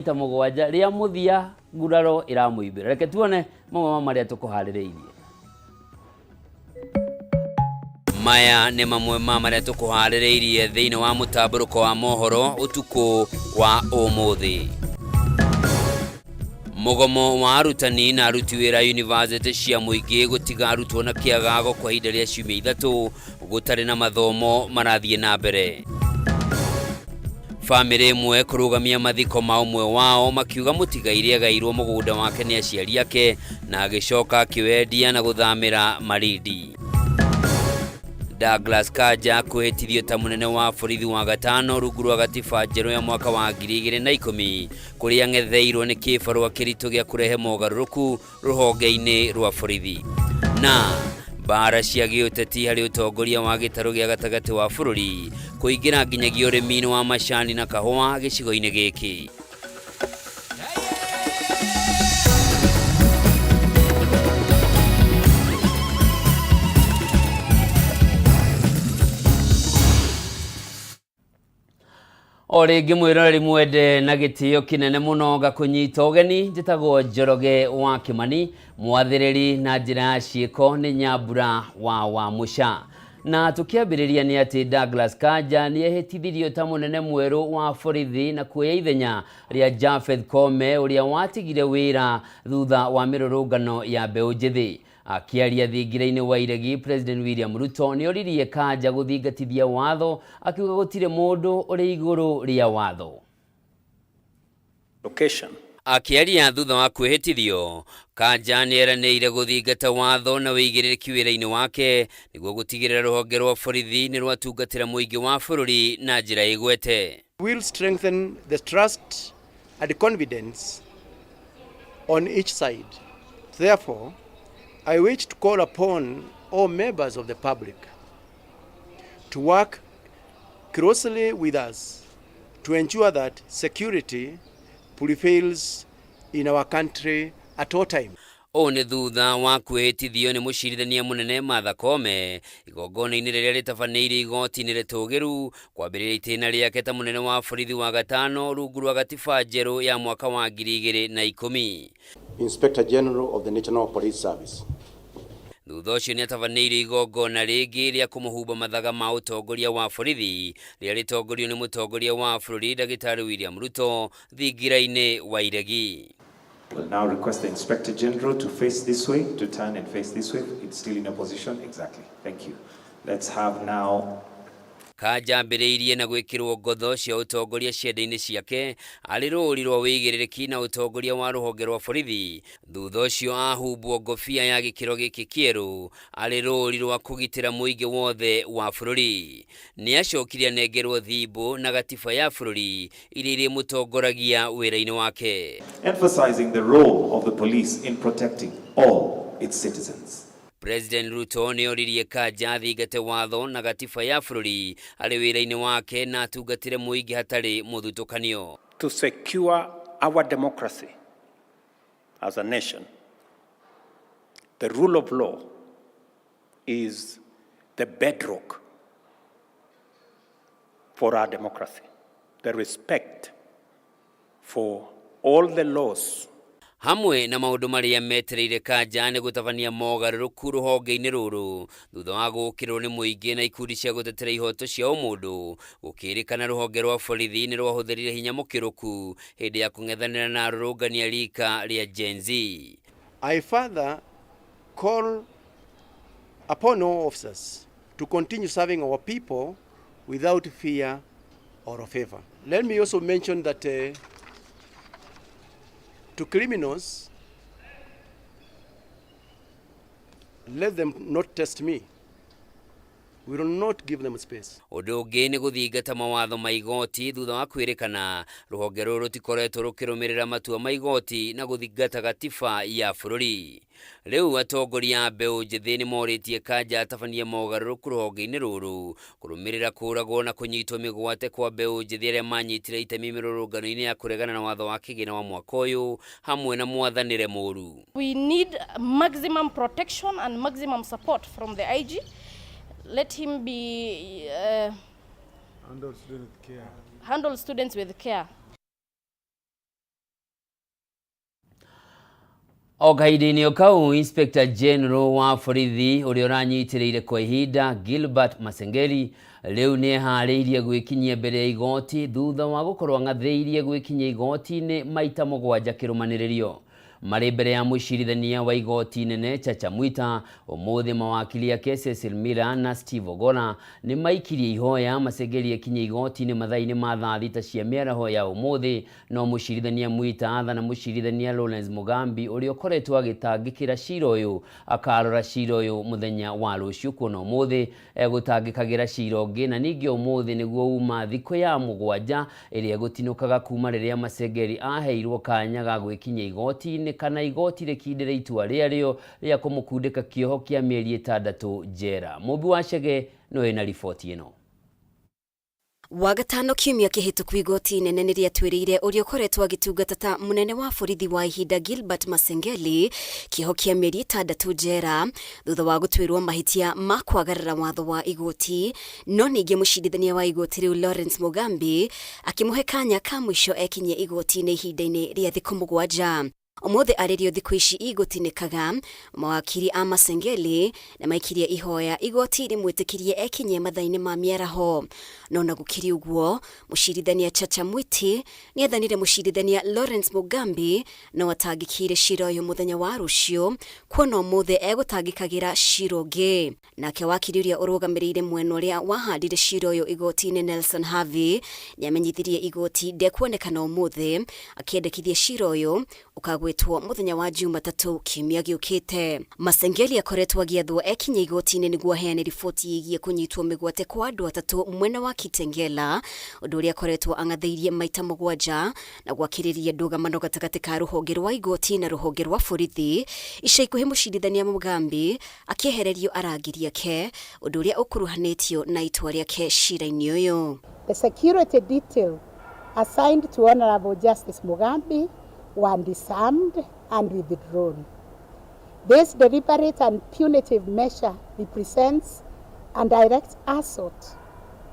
Maita mũgwanja rĩa mũthia nguraro ĩramũimbĩra. Reke tuone mamwe ma marĩa tũkũharĩrĩirie. Maya nĩ mamwe ma marĩa tũkũharĩrĩirie thĩinĩ wa mũtambũrũko wa mohoro ũtukũ wa ũmũthĩ. Mũgomo wa arutani na aruti wĩra yunivasĩtĩ cia mũingĩ gũtiga arutwo na kĩagago kwa ihinda rĩa ciumia ithatũ gũtarĩ na mathomo marathiĩ na mbere. Bamĩrĩ ĩmwe kũrũgamia mathiko ma ũmwe wao makiuga mũtigairĩ agairwo mũgũnda wake nĩ aciari ake na agĩcoka akĩwendia na gũthamĩra Malindi. Douglas Kanja kwĩhĩtithio ta mũnene wa borithi wa gatano rungu rwa gatiba njerũ ya mwaka wa 2010 kũrĩa ang'etheirwo nĩ kĩbarũa kĩritũ gĩa kũrehe mogarũrũku rũhonge-inĩ rwa borithi. Na mbara cia gĩũteti harĩ ũtongoria wa gĩtarũ gĩa gatagatĩ wa bũrũri kũingĩra nginyagia ũrĩmi-inĩ wa macani na kahũa gĩcigo-inĩ gĩkĩ. O rĩngĩ mwĩroreri mwende na gĩtĩo kĩnene mũno ngakũnyita ũgeni, njĩtagwo Njoroge wa Kĩmani, mwathĩrĩri na njĩra ya ciĩko nĩ Nyambura wa Wamũca. Na tũkĩambĩrĩria nĩ atĩ Douglas Kanja nĩ ehĩtithirio ta mũnene mwerũ wa borithi na kuoya ithenya rĩa Japheth Koome ũrĩa watigire wĩra thutha wa mĩrũrũngano ya mbeũ njĩthĩ. Akĩaria thingira-inĩ wa iregi, President William Ruto nĩ oririe Kanja gũthingatithia watho akiuga gũtirĩ mũndũ ũrĩ igũrũ rĩa watho. Location. Akĩaria thutha wa kwĩhĩtithio, Kanja nĩ eranĩire gũthingata watho na ũigĩrĩrĩki wĩra-inĩ wake nĩguo gũtigĩrĩra rũhonge rwa borithi nĩ rwatungatĩra mũingĩ wa bũrũri na njĩra ĩgwete. Will strengthen the trust and confidence on each side. Therefore, I wish to call upon all members of the public to work closely with us to ensure that security prevails in our country at all times. Ũũ nĩ thutha wa kwĩhĩtithio nĩ mũcirithania mũnene Martha Koome igongona-inĩ rĩrĩa rĩtabanĩirio igoti-inĩ rĩtũgĩru kwambĩrĩria itĩna rĩake ta mũnene wa borithi wa gatano rungu rwa gatiba njerũ ya mwaka wa 2010. Inspector General of the National Police Service. Thutha ũcio nĩ atabanĩirio igongona rĩngĩ rĩa kũmũhumba mathaga ma ũtongoria wa borithi rĩrĩa rĩtongorio nĩ mũtongoria wa bũrũri Ndagĩtarĩ William Ruto thingira-inĩ wa iregi. We'll now request the Inspector General to face this way, to turn and face this way. It's still in opposition. Exactly. Thank you. Let's have now Kanja ambĩrĩirie na gwĩkĩrwo ngotho cia ũtongoria ciande-inĩ ciake arĩ rũũri rwa wĩigĩrĩrĩki na ũtongoria wa rũhonge rwa borithi. Thutha ũcio ahumbwo ngobia ya gĩkĩro gĩkĩ kĩerũ arĩ rũũri rwa kũgitĩra mũingĩ wothe wa bũrũri. Nĩ acokire anengerwo thimbũ na gatiba ya bũrũri iria irĩmũtongoragia wĩra-inĩ wake. Emphasizing the role of the police in protecting all its citizens. President Ruto nĩ oririe Kanja athingate watho na gatiba ya bũrũri arĩ wĩra-inĩ wake na atungatĩre mũingĩ hatarĩ mũthutũkanio. To secure our democracy as a nation, the rule of law is the bedrock for our democracy. The respect for all the laws. Hamwe na maũndũ marĩa metereire Kanja nĩ gũtabania mogarũrũku rũhonge-inĩ rũrũ thutha wa gũũkĩrĩrwo nĩ mũingĩ na ikundi cia gũtetera ihoto cia ũmũndũ gũkĩrĩkana rũhonge rwa borithi nĩ rwahũthĩrire hinya mũkĩrũku hĩndĩ ya kũng'ethanĩra na arũrũngani a rika rĩa Gen Z. I further call upon all officers to continue serving our people without fear or favor. Let me also mention that to criminals, let them not test me. We will not give them space. Ũndũ ũngĩ nĩ gũthingata mawatho ma igoti thutha wa kwĩrĩkana rũhonge rũrũ rũtikoretwo rũkĩrũmĩrĩra matua ma igoti na gũthingata gatiba ya bũrũri. Rĩu atongoria a mbeũ njĩthĩ nĩ morĩtie Kanja atabanie mogarũrũku rũhonge-inĩ rũrũ kũrũmĩrĩra kũragwo na kũnyitwo mĩgwate kwa mbeũ njĩthĩ arĩa manyitire itemi mĩrũrũngano-inĩ ya kũregana na watho wa kĩgĩna wa mwaka ũyũ hamwe na mwathanĩre mũru. We need maximum protection and maximum support from the IG. Let him be handle students with care. Handle students with care. O kahinda-inĩ o kau, Inspector General wa borithi ũrĩa ũranyitĩrĩire kwa ihinda Gilbert Masengeli rĩu nĩ eharĩirie gwĩkinyia mbere ya igoti thutha wa gũkorwo ang'athĩirie gwĩkinyia igoti-inĩ maita 7 kĩrũmanĩrĩrio. Marĩ mbere ya mũcirithania wa igoti inene Chacha Mwita ũmũthĩ, mawakili ake Cecil Miller na Steve Ogola nĩ maikirie ihoya Masengeli ekinye igoti-inĩ mathaa-inĩ ma thaa 6 cia mĩaraho ya ũmũthĩ, no mũcirithania Mwita athana mũcirithania Lawrence Mugambi ũrĩa ũkoretwo agĩtangĩkĩra cira ũyũ akarora cira ũyũ mũthenya wa rũciũ, kuona ũmũthĩ egũtangĩkagĩra cira ũngĩ, na ningĩ ũmũthĩ nĩguo uma thikũ ya 7 ĩrĩa ĩgũtinũkaga kuma rĩrĩa Masengeli aheirwo kanya ga gwĩkinyia igoti-inĩ kana igoti rĩkindĩre itua rĩarĩo rĩa kũmũkundĩka kĩoho kĩa mĩeri 6 njera. Mũmbi wa Chege nĩwe wĩna riboti ĩno. Wagatano kiumia kĩhĩtũku igoti inene nĩ rĩatuĩrĩire ũrĩa ũkoretwo agĩtungata ta mũnene wa borithi wa ihinda Gilbert Masengeli kĩoho kĩa mĩeri 6 njera thutha wa gũtuĩrwo mahĩtia ma kwagarara watho wa igoti. No ningĩ mũcirithania wa igoti rĩu Lawrence Mugambi akĩmũhe kanya ka mũico ekinyie igoti-inĩ ihinda-inĩ rĩa thikũ 7. Ũmũthĩ arĩrio thikũ ici igũtinĩkaga, mawakiri a Masengeli na maikirie ihoya igoti rĩmwĩtĩkĩrie ekinyie mathaa-inĩ ma mĩaraho. No na gũkĩrĩ ũguo, mũcirithania Chacha Mwiti nĩ athanire mũcirithania Lawrence Mugambi no atangĩkĩire cira ũyũ mũthenya wa rũciũ, kuona ũmũthĩ egũtangĩkagĩra cira ũngĩ. Nake wakiri ũrĩa ũrũgamĩrĩire mwena ũrĩa wahandire cira ũyũ igoti-inĩ Nelson Harvey nĩamenyithirie igoti ndekuonekana ũmũthĩ, akĩendekithia cira ũyũ ũkagwĩtwo mũthenya wa Jumatatũ kiumia gĩũkĩte. Masengeli akoretwo agĩathwo ekinye igoti-inĩ nĩguo aheane riboti ĩgiĩ kũnyitwo mĩgwate kwa andũ 3 mwena wa Kitengela, ũndũ ũrĩa akoretwo ang'athĩirie maita 7 na gwakĩrĩria ndũgamano gatagatĩ ka rũhonge rwa igoti na rũhonge rwa borithi. Ica ikuhĩ mũcirithania Mugambi akĩehererio arangĩri ake, ũndũ ũrĩa ũkuruhanĩtio na itua rĩake cira-inĩ ũyũ. The security detail assigned to Honorable Justice Mugambi were disarmed and withdrawn. This deliberate and punitive measure represents a direct assault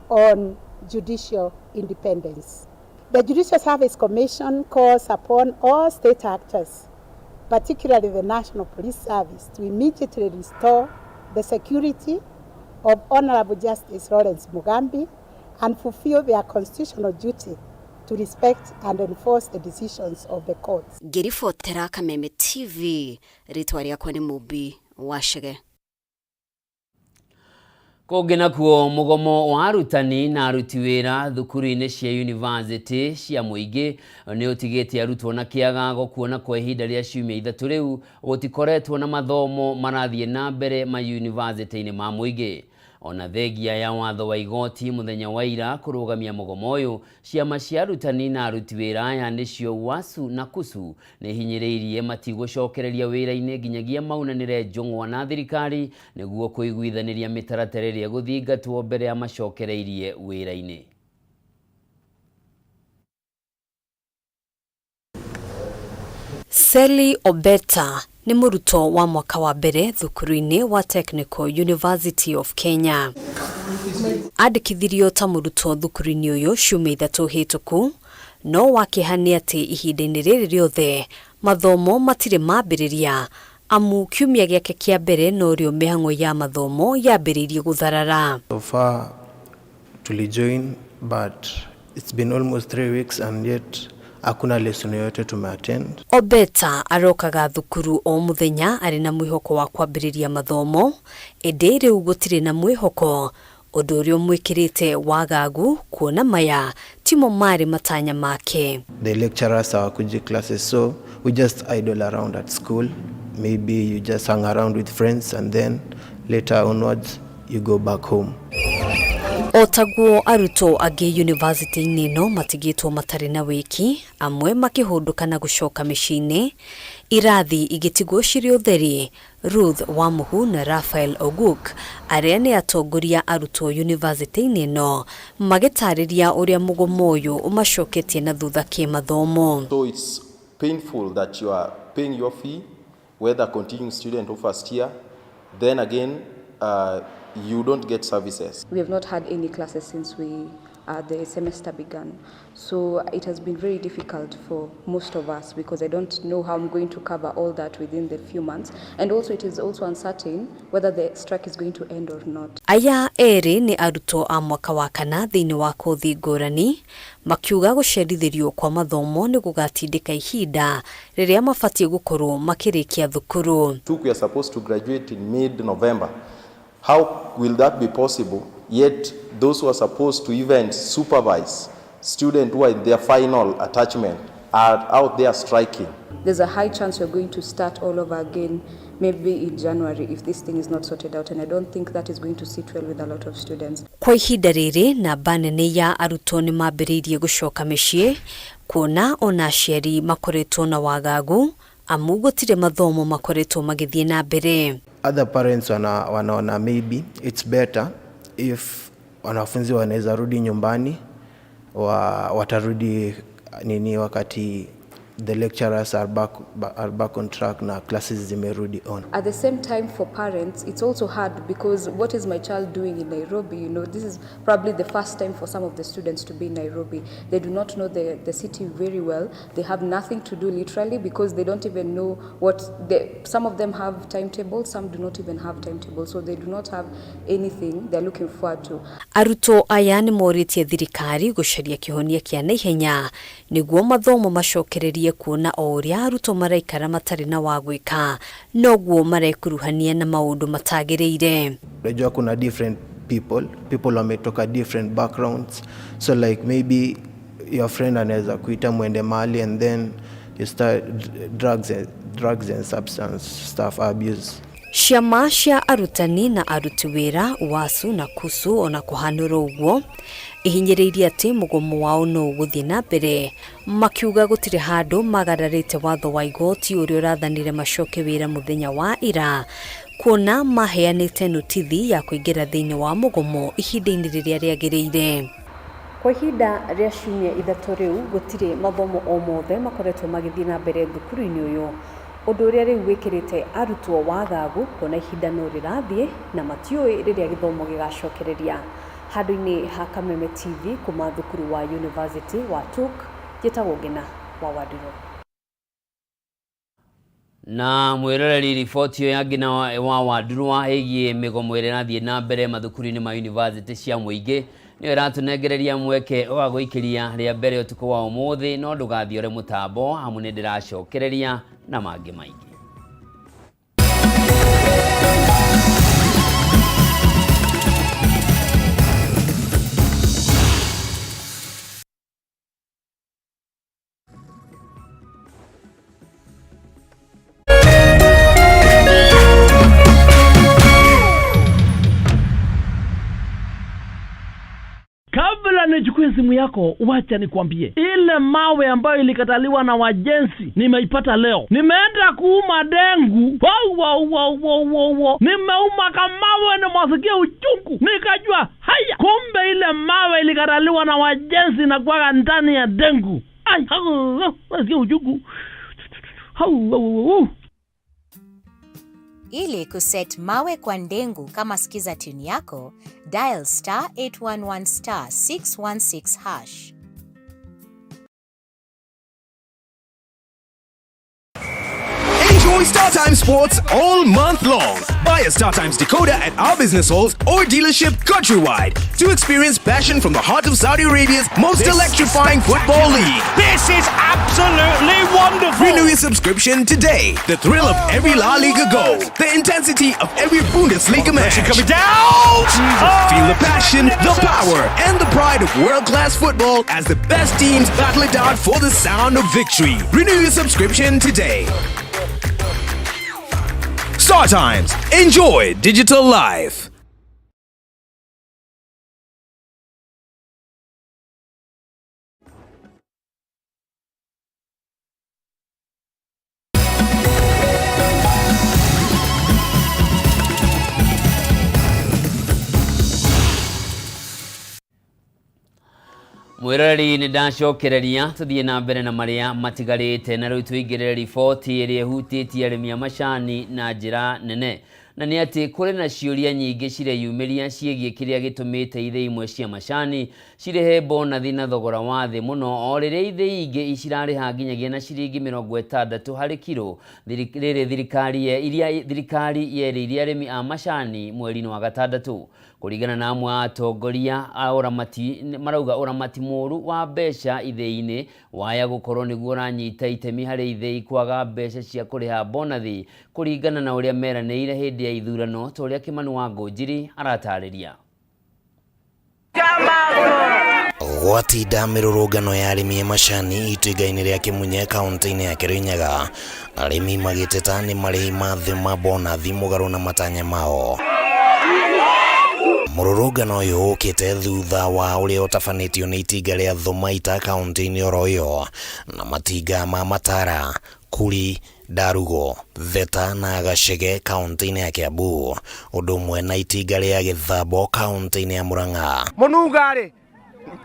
on judicial independence. The Judicial Service Commission calls upon all state actors, particularly the National Police Service, to immediately restore the security of Honorable Justice Lawrence Mugambi and fulfill their constitutional duty to respect and enforce the decisions of the courts. Ngĩribotera Kameme TV, rĩtwa rĩakwa nĩ Mũmbi wa Chege. Kũngĩ nakuo, mũgomo wa arutani na aruti wĩra thukuru-inĩ cia university cia mũingĩ nĩ ũtigĩte arutwo na kĩagago, kuona kwa ihinda rĩa ciumia 3 rĩu gũtikoretwo na mathomo marathiĩ na mbere ma university-inĩ ma mũingĩ. Ona thengia ya watho wa igoti mũthenya wa ira kũrũgamia mũgomo ũyũ, ciama cia arutani na aruti wĩra aya nĩcio WASU na KUSU nĩ hinyĩrĩirie matigũcokereria wĩra-inĩ nginyagia maunanĩre njũng'wa na thirikari nĩguo kũiguithanĩria mĩtaratara ĩrĩa ĩgũthingatwo mbere ya macokereirie wĩra-inĩ. Sally Obeta nĩ mũrutwo wa mwaka wa mbere thukuru-inĩ wa Technical University of Kenya. Andĩkithirio ta mũrutwo thukuru-inĩ ũyũ ciumia 3 hĩtũku, no wakĩeha nĩ atĩ ihinda-inĩ rĩrĩ rĩothe mathomo matirĩ mambĩrĩria, amu kiumia gĩake kĩa mbere norĩo mĩhang'o ya mathomo yambĩrĩirie gũtharara. So far tulijoin, but it's been almost 3 weeks and yet hakuna lesson yoyote tumeattend. Obeta arokaga thukuru o muthenya arĩ na mwĩhoko wa kwambĩrĩria mathomo, ĩndĩ rĩu gũtirĩ na mwĩhoko, ũndũ ũrĩa ũmwĩkĩrĩte wagagu kuona maya timo marĩ matanya make. The lecturers hawakuji classes, so we just idle around at school. Maybe you just hang around with friends and then later onwards you go back home. O taguo arutwo angĩ university-inĩ ĩno matigĩtwo matarĩ na wĩki, amwe makĩhũndũka na gũcoka mĩciĩ-inĩ, irathi igĩtigwo cirĩ ũtheri. Ruth Wamuhu na Raphael Oguk arĩa nĩ atongoria arutwo university-inĩ ĩno magĩtarĩria ũrĩa mũgomo ũyũ ũmacoketie na thutha kĩmathomo. So it's painful that you are paying your fee, whether continuing student or first year, then again you don't get services. We have not had any classes since we the semester began. So it has been very difficult for most of us because I don't know how I'm going to cover all that within the few months. And also it is also uncertain whether the strike is going to end or not. Aya erĩ nĩ arutwo a mwaka wa kana thĩinĩ wa kothi ngũrani makiuga gũcerithĩrio kwa mathomo nĩ gũgatindĩka ihinda rĩrĩa mabatiĩ gũkorwo makĩrĩkia thukuru. We are supposed to graduate in mid-November. How will that be possible? Yet those who are supposed to even supervise students who are in their final attachment are out there striking. There's a high chance we're going to start all over again, maybe in January, if this thing is not sorted out. And I don't think that is going to sit well with a lot of students. Kwa ihinda rĩrĩ namba nene ya arutwo nĩ mambĩrĩirie gũcoka mĩciĩ kuona ona aciari makoretwo na wagagu amu gũtirĩ mathomo makoretwo magĩthiĩ na mbere. Other parents wanaona maybe it's better if wanafunzi wanaweza rudi nyumbani, watarudi nini wakati the lecturers are back on track na classes zimerudi on. At the same time, for parents, it's also hard because what is my child doing in Nairobi? This is probably the first time for some of the students to be in Nairobi. They do not know the city very well. They have nothing to do literally because they don't even know what they, some of them have timetables, some do not even have timetables. So they do not have anything they're looking forward to. Arutwo aya nĩ morĩtie thirikari gũcaria kĩhonia kĩa naihenya nĩguo mathomo macokererie kuona o ũrĩa arutwo maraikara matarĩ na wa gwĩka noguo marekuruhania na maũndũ matagĩrĩire. Unajua kuna different people wametoka different backgrounds, so like maybe your friend anaweza kuita mwende mahali and then you start drugs and substance stuff abuse. Ciama cia arutani na aruti wĩra WASU na KUSU ona kũhanũra ũguo ihinyĩrĩirie atĩ mũgomo wao no ũgũthiĩ na mbere makiuga gũtirĩ handũ magararĩte watho wa igoti ũrĩa ũrathanire macoke wĩra mũthenya wa ira kuona maheanĩte notithi ya kũingĩra thĩinĩ wa mũgomo ihinda-inĩ rĩrĩa rĩagĩrĩire. Kwa ihinda rĩa ciumia 3 rĩu gũtirĩ mathomo o mothe makoretwo magĩthiĩ na mbere thukuru-inĩ ũyũ ũndũ ũrĩa rĩu wĩkĩrĩte arutwo wagagu kuona ihinda no rĩrathiĩ na matiũĩ rĩrĩa gĩthomo gĩgacokereria. Handũ-inĩ ha Kameme TV kuma thukuru wa University wa TUK, njĩtagwo Ngina wa Wandirũ. Na mwĩroreri, riboti ĩyo ya Ngina wa Wandurwa ĩgiĩ mĩgomo ĩrĩa ĩrathiĩ na mbere mathukuru-inĩ ma university cia mũingĩ nĩyo ĩratũnengereria mweke wa gũikĩria rĩa mbere ũtukũ wa ũmũthĩ, no ndũgathiore mũtambo amu nĩ ndĩracokereria na mangĩ maingĩ. Kabla nichukue simu yako, wacha nikwambie, ile mawe ambayo ilikataliwa na wajenzi nimeipata leo. Nimeenda kuuma dengu, wow, wow, wow, wow, wow, wow. Nimeuma kamawe, nimwasikia uchungu, nikajua haya, kumbe ile mawe ilikataliwa na wajenzi na kwaga ndani ya dengu. Ai, hau, nasikia uchungu. Hau, hau, hau. Ili kuset mawe kwa ndengu kama skiza tune yako, dial *811*616#. Enjoy StarTimes Sports all month long. Buy a StarTimes decoder at our business halls or dealership countrywide to experience passion from the heart of Saudi Arabia's most This electrifying football league. This is absolutely wonderful. Renew your subscription today. The thrill of every La Liga goal, the intensity of every Bundesliga match. Coming down. Feel the passion, the power, and the pride of world-class football as the best teams battle it out for the sound of victory. Renew your subscription today. Star Times. Enjoy digital life. Mwĩroreri, nĩ ndacokereria tũthiĩ na mbere na marĩa matigarĩte na rĩu tũingĩrĩre riboti ĩrĩa ĩhutĩtie arĩmi a macani na njĩra nene. Na nĩ atĩ kũrĩ na ciũria nyingĩ cireyumĩria ciĩgiĩ kĩrĩa gĩtũmĩte ithĩi imwe cia macani cirĩhe bonathi na thogora wa thĩ mũno o rĩrĩa ithĩi ingĩ cirarĩha nginyagia na ciringi 60 harĩ kiro rĩrĩ thirikari iria thirikari yerĩire arĩmi a macani mweri-inĩ wa gatandatũ. Kũringana na amwe a atongoria a ũramati marauga ũramati mũru wa mbeca ithĩi-inĩ waya gũkorwo nĩguo ũranyita itemi harĩ ithĩi kwaga mbeca cia kũrĩha bonathi kũringana na ũrĩa meranĩire hĩndĩ ya ithurano ta ũrĩa Kĩmani wa Ngũnjiri aratarĩria. Gwatinda mĩrũrũngano ya arĩmi a macani itinga-inĩ rĩa Kĩmunye kaunti-inĩ ya Kĩrĩnyaga, arĩmi magĩteta nĩ marĩhi ma thĩ ma bonathi mũgarũ na matanya mao. Mũrũrũngano ũyũ ũkĩte thutha wa ũrĩa ũtabanĩtio nĩ itinga rĩa Thumaita kaunti-inĩ oro ĩyo na matinga ma Matara, Kuri, Ndarugo, Theta na Gachege kaunti-inĩ ya Kiambu, ũndũ ũmwe na itinga rĩa Gĩthambo kaunti-inĩ ya Murang'a. Mũnunga rĩ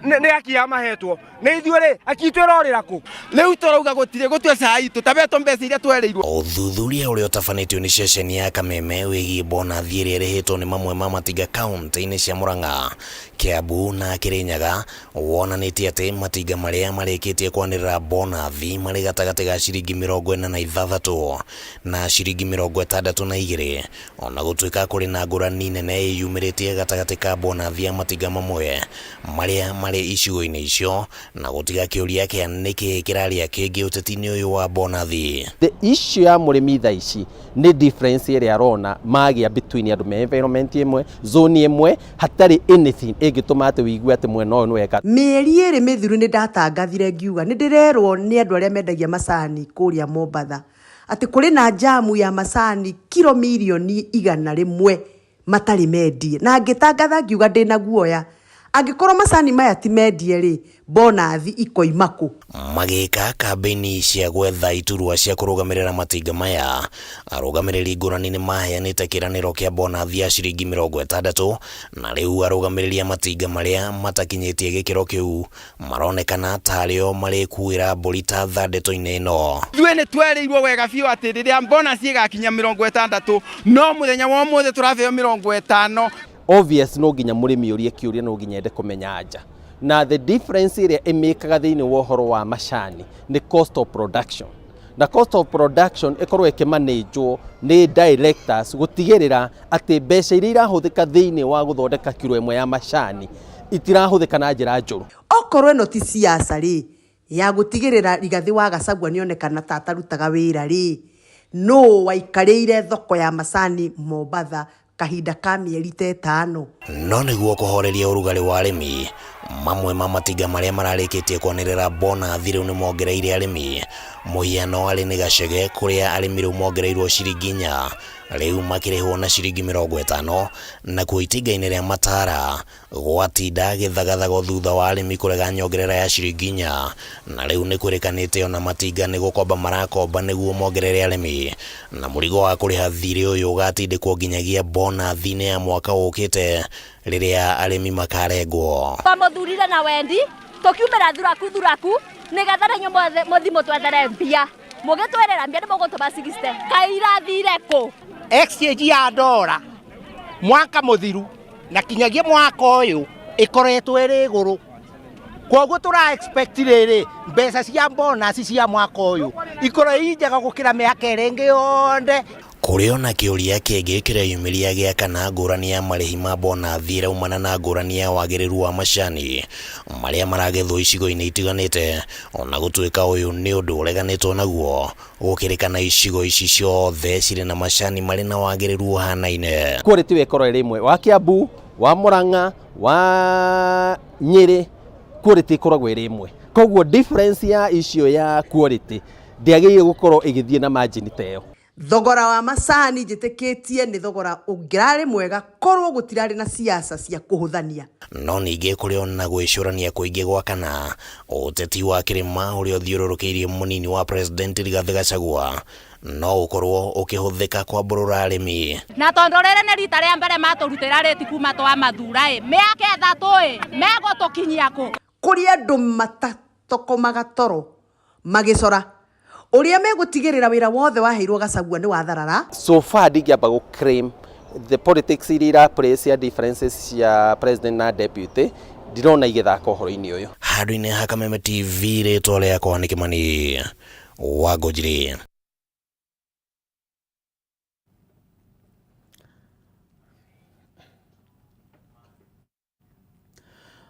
nĩ haki ya mahetwo nĩ ithuĩ rĩ haki itũ ĩrorĩra kũ? Rĩu tũrauga gũtirĩ gũtue cai tũtabetwo mbeca iria twerĩirwo. Ũthuthuria ũrĩa ũtabanĩtio nĩ ceceni ya Kameme wĩgiĩ bonathi ĩrĩa ĩrĩhĩtwo nĩ mamwe ma matinga kaunti-inĩ cia Murang'a, Kiambu na Kĩrĩnyaga wonanĩtie atĩ matinga marĩa marĩkĩtie kwanĩrĩra bonathi marĩ gatagatĩ ga ciringi 46 na ciringi 62 ona gũtuĩka kũrĩ na ngũrani nene ĩyumĩrĩtie gatagatĩ ka bonathi ya matinga mamwe marĩa marĩ icigo-inĩ icio na gũtiga kĩũria kĩa nĩkĩĩ kĩrarĩa kĩngĩ ũteti-inĩ ũyũ wa bonathi. The issue ya mũrĩmi thaa ici nĩ difference ĩrĩa arona magĩa between andũ me environment ĩmwe, zone ĩmwe, hatarĩ anything ĩngĩtũma atĩ wĩigue atĩ mwena ũyũ nĩ weka. Mĩeri ĩrĩ mĩthiru nĩ ndatangathire ngiuga nĩ ndĩrerwo nĩ andũ arĩa mendagia macani kũrĩa Mombatha atĩ kũrĩ na njamu ya macani kiro mirioni 100 matarĩ mendie, na ngĩtangatha ngiuga ndĩna guoya angĩkorwo macani maya ti mendie rĩ, bonathi ikoima kũ? Magĩka kambĩini cia gwetha iturwa cia kũrũgamĩrĩra matinga maya, arũgamĩrĩri ngũrani nĩ maheanĩte kĩĩranĩro kĩa bonathi ya ciringi 60 na rĩu arũgamĩrĩri a matinga marĩa matakinyĩtie gĩkĩro kĩu maronekana tarĩo marĩkuĩra mbũri ta tha ndeto-inĩ ĩno. Ithuĩ nĩ twerĩirwo wega biũ atĩ rĩrĩa bonus ĩgakinya 60 no mũthenya wa ũmũthĩ tũrabeo 50. Obvious no nginya mũrĩmi orie kĩũria, no nginya ende kũmenya anja. Na the difference ĩrĩa ĩmĩkaga thĩinĩ wa ũhoro wa macani nĩ cost of production. Na cost of production ĩkorwo ĩkĩmanĩnjwo nĩ directors gũtigĩrĩra atĩ mbeca iria irahũthĩka thĩinĩ wa gũthondeka kiro ĩmwe ya macani itirahũthĩka na njĩra njũru. Okorwo ĩno ti siasa rĩ, ya gũtigĩrĩra Rigathĩ wa Gachagua nĩonekana ta atarutaga wĩra rĩ, nũ waikarĩire thoko ya macani Mombatha kahinda ka mĩeri ta ĩtano? No nĩguo kũhoreria ũrugarĩ wa arĩmi, mamwe ma matinga marĩa mararĩkĩtie kwanĩrĩra bonathi rĩu nĩ mongereire arĩmi. Mũhiano arĩ nĩ Gachege kũrĩa arĩmi rĩu mongereirwo ciringi 4, rĩu makĩrĩhwo na ciringi 50, nakuo itinga-inĩ rĩa Matara gwatinda gĩthagathago thutha wa arĩmi kũrega nyongerera ya ciringi 4, na rĩu nĩ kwĩrĩkanĩte ona matinga nĩ gũkomba marakomba nĩguo mongerere arĩmi, na mũrigo wa kũrĩha thirĩ ũyũ ũgatindĩkwo nginyagia bonathi-inĩ ya mwaka ũkĩte rĩrĩa arĩmi makarengwo. Twamũthurire na wendi tũkiumĩra thuraku thuraku nĩgetha na inyuĩ mũthi mũtwethere mbia, mũgĩtwerera mbia nĩ mũgũtũma 60 kaĩ irathire kũ? Exchange ya ndora mwaka mũthiru na kinyagia mwaka ũyũ ĩkoretwo ĩrĩ igũrũ, koguo tũra expect rĩrĩ mbeca cia bonus cia mwaka ũyũ ikorwo i njega gũkĩra mĩaka ĩrĩa ĩngĩ yothe. Kũrĩ ona kĩũria kĩngĩ kĩreyumĩria gĩa kana ngũrani ya marĩhi ma bonathi ĩraumana na ngũrani ya wagĩrĩru wa macani marĩa maragethwo icigo-inĩ itiganĩte, ona gũtuĩka ũyũ nĩ ũndũ ũreganĩtwo naguo gũkĩrĩkana icigo ici ciothe cirĩ na macani marĩ na wagĩrĩru ũhanaine. Quality ĩyo ĩkorwo ĩrĩ ĩmwe wa Kiambu, wa Murang'a, wa Nyĩrĩ, quality ĩkoragwo ĩrĩ ĩmwe. Koguo difference ya icio ya quality ndĩagĩrĩire gũkorwo ĩgĩthiĩ na margin ta ĩyo. Thogora wa macani njĩtĩkĩtie nĩ thogora ũngĩrarĩ mwega korwo gũtirarĩ na siasa cia kũhũthania. No ningĩ kũrĩ ona gwĩcũrania kũingĩ gwa kana ũteti wa kĩrĩma ũrĩa ũthiũrũrũkĩirie mũnini wa President Rigathĩ Gachagua no ũkorwo ũkĩhũthĩka kwambũrũra arĩmi. Na tondũ rĩrĩ nĩ rita rĩa mbere matũrutĩra rĩti kuma twamathura ĩ, mĩaka 3 ĩ, megũtũkinyia kũ? Kũrĩ andũ matatokomaga toro magĩcora ũrĩa megũtigĩrĩra wĩra wothe waheirwo Gachagua nĩ watharara. So far ndingĩamba gũ claim The politics iria ira play cia differences cia president na deputy ndirona igĩthaka ũhoro-inĩ ũyũ. Handũ-inĩ ha Kameme TV rĩtwa rĩakwa nĩ Kĩmani wa Ngũnjiri.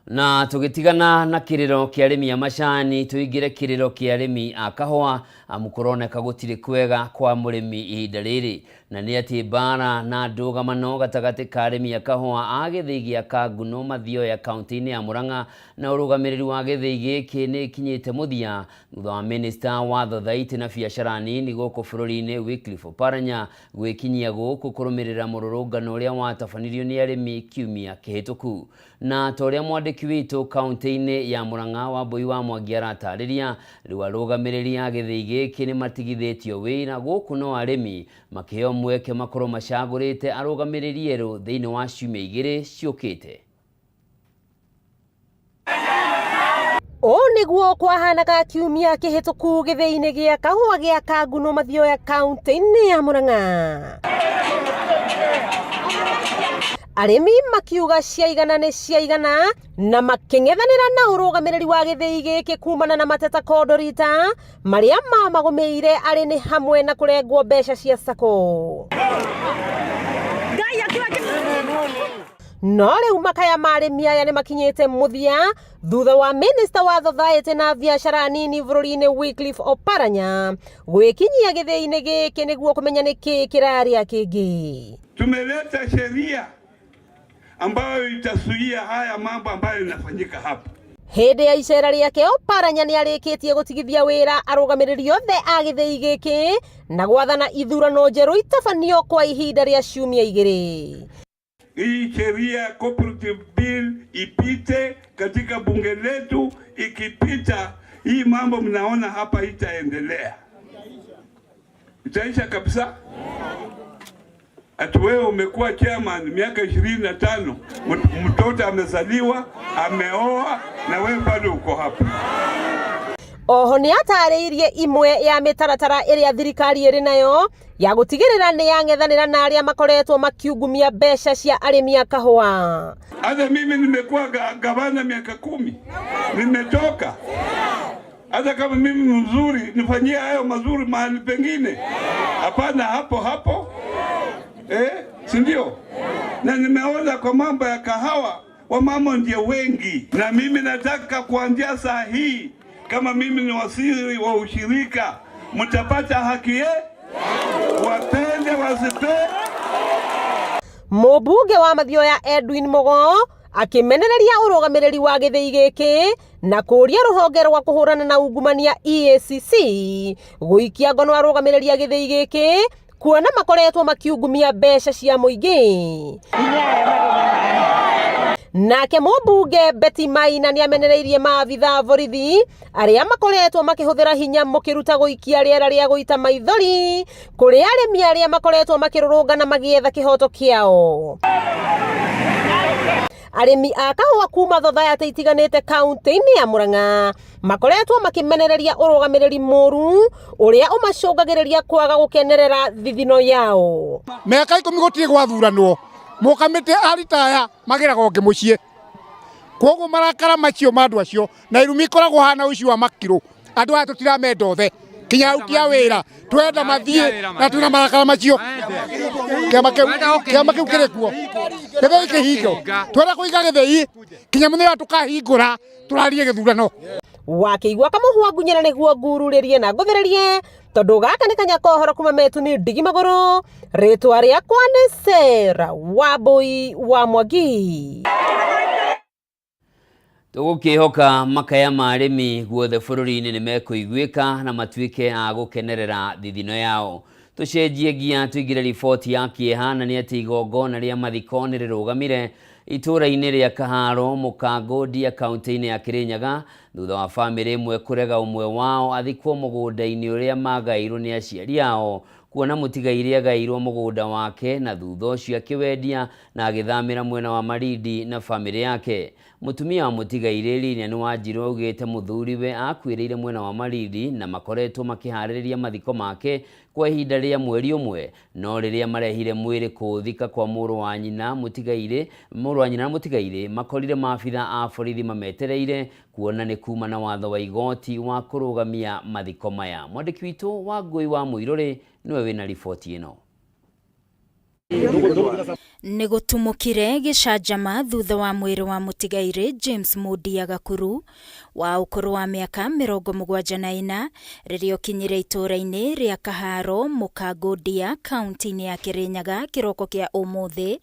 Na tũgĩtigana na kĩrĩro kĩa arĩmi a macani tũingĩre kĩrĩro kĩa arĩmi a kahũa amu kũroneka gũtirĩ kwega kwa mũrĩmi ihinda rĩrĩ na nĩ atĩ mbara na ndũgamano gatagatĩ ka arĩmi a kahũa a gĩthĩi gĩa Kanguno Mathioya kaunti-inĩ ya Murang'a na ũrũgamĩrĩri wa gĩthĩi gĩkĩ nĩ ĩkinyĩte mũthia thutha wa minista wa thothaitĩ na biacara nini gũkũ bũrũri-inĩ Wycliffe Oparanya gwĩkinyia gũkũ kũrũmĩrĩra mũrũrũngano ũrĩa watabanirio nĩ arĩmi kiumia kĩhĩtũku. Na ta ũrĩa mwandĩki witũ kaunti-inĩ ya Murang'a Wambui wa Mwangi aratarĩria, rĩu arũgamĩrĩri a gĩthĩi gĩkĩ nĩ matigithĩtio wĩra gũkũ no arĩmi makĩheo mweke makorwo macagũrĩte arũgamĩrĩri erũ thĩinĩ wa ciumia igĩrĩ ciũkĩte. Ũũ nĩguo kwahanaga kiumia kĩhĩtũku gĩthĩi-inĩ gĩa kahũa gĩa Kanguno Mathioya kaunti-inĩ ya Murang'a. Arĩmi makiuga ciaigana nĩ ciaigana na makĩng'ethanĩra na ũrũgamĩrĩri wa gĩthĩi gĩkĩ kumana na mateta kondorita marĩa mamagũmĩire arĩ nĩ hamwe na kũrengwo mbeca cia sacco. No rĩu makaya ma arĩmi aya nĩ makinyĩte mũthia thutha wa minista wa thothaĩtĩ na biacara nini bũrũri-inĩ Wycliffe Oparanya gwĩkinyia gĩthĩi-inĩ gĩkĩ nĩguo kũmenya nĩkĩ kĩrarĩa kĩngĩ. Tumeleta sheria ambayo itazuia haya mambo ambayo inafanyika hapa. Hĩndĩ ya icera rĩake Oparanya nĩ arĩkĩtie gũtigithia wĩra arũgamĩrĩri othe a gĩthĩi gĩkĩ na gwathana ithurano njerũ itabanio kwa ihinda rĩa ciumia igĩrĩ. Hii sheria cooperative bill ipite katika bunge letu. Ikipita hii mambo mnaona hapa itaendelea, itaisha kabisa. Ati wewe umekuwa chairman miaka 25, mtoto amezaliwa, ameoa na wewe bado uko hapa. Oho nĩ atarĩirie imwe ya mĩtaratara ĩrĩa thirikari ĩrĩ nayo ya gũtigĩrĩra nĩ yang'ethanĩra na arĩa makoretwo makiungumia mbeca cia arĩmi a kahũa. Hata mimi nimekuwa gavana miaka 10, nimetoka. Hata kama mimi mzuri, nifanyie hayo mazuri mahali pengine, hapana hapo hapo, si ndio? Na nimeona kwa mambo ya kahawa wamama ndio wengi, na mimi nataka kuanzia saa hii, kama mimi ni waziri wa ushirika, mtapata haki wapende wasipende. Mũmbunge wa Mathioya Edwin Mugo akĩmenereria ũrũgamĩrĩri wa gĩthĩi gĩkĩ na kũũria rũhonge rwa kũhũrana na ungumania EACC gũikia ngono arũgamĩrĩri a gĩthĩi gĩkĩ kuona makoretwo makiungumia mbeca cia mũingĩ. Nake mũmbunge Betty Maina nĩamenereirie maabitha a borithi arĩa makoretwo makĩhũthĩra hinya mũkĩruta gũikia rĩera rĩa gũita maithori kũrĩ arĩmi arĩa makoretwo makĩrũrũngana magĩetha kĩhoto kĩao. Arĩmi a kahũa kuma thothaitĩ itiganĩte kaunti-inĩ ya Murang'a makoretwo makĩmenereria ũrũgamĩrĩri mũru ũrĩa ũmacũngagĩrĩria kwaga gũkenerera thithino yao. Mĩaka 10 gũtirĩ gwathuranwo, mũkamĩtĩ aritaya magĩragwo ũngĩ mũciĩ. Kwoguo marakara macio ma andũ acio na irumi ikoragwo hana ũici wa makirũ. Andũ aya tũtiramenda othe kinya aruti a wĩra twenda mathiĩ na twĩna marakara macio. Kĩama kĩu kĩrĩ kuo gĩthĩi kĩhingo, twenda kũiga gĩthĩi kinya mũthenya tũkahingũra tũrarie gĩthurano. Wakĩigua kamũhwa ngunyĩra nĩguo ngururĩrie na ngũthĩrĩrie tondũ gaka nĩ kanya kohoro kuma metu nĩ ndigi magũrũ. Rĩtwa rĩakwa nĩ Sarah Wambui wa Mwangi. Tũgũkĩhoka makaya ma arĩmi guothe bũrũri-inĩ nĩ mekũiguĩka na matuĩke a gũkenerera thithino yao. Tũcenjie ngia tũingĩre riboti ya kĩeha na nĩ atĩ igongona rĩa mathiko nĩ rĩrũgamire itũũra-inĩ rĩa Kaharo Mũkango Ndia kaunti-inĩ ya Kĩrĩnyaga thutha wa bamĩrĩ ĩmwe kũrega ũmwe wao athikwo mũgũnda-inĩ ũrĩa magairwo nĩ aciari ao kuona mũtigairĩ agairwo mũgũnda wake na thutha ũcio akĩwendia na agĩthamĩra mwena wa Malindi na bamĩrĩ yake. Mũtumia wa mũtigairĩ Lilian Wanjiru augĩte mũthuriwe akuĩrĩire mwena wa Malindi na makoretwo makĩharĩrĩria mathiko make kwa ihinda rĩa mweri ũmwe, no rĩrĩa marehire mwĩrĩ kũũthika kwa mũrũ wa nyina mũtigairĩ mũrũ wa nyina na mũtigairĩ makorire maabitha a borithi mametereire kuona nĩ kuma na watho wa igoti wa kũrũgamia mathiko maya. Mwandĩki witũ wa Ngũi wa Mũirũrĩ nĩwe wĩna riboti ĩno. Nĩ gũtumũkire gĩcanjama thutha wa mwĩrĩ wa mũtigairĩ James Mundia Gakuru wa ũkũrũ wa mĩaka 74 rĩrĩa ũkinyire itũũra-inĩ rĩa Kaharo Mũkangũndia kaunti-inĩ ya Kĩrĩnyaga kĩroko kĩa ũmũthĩ.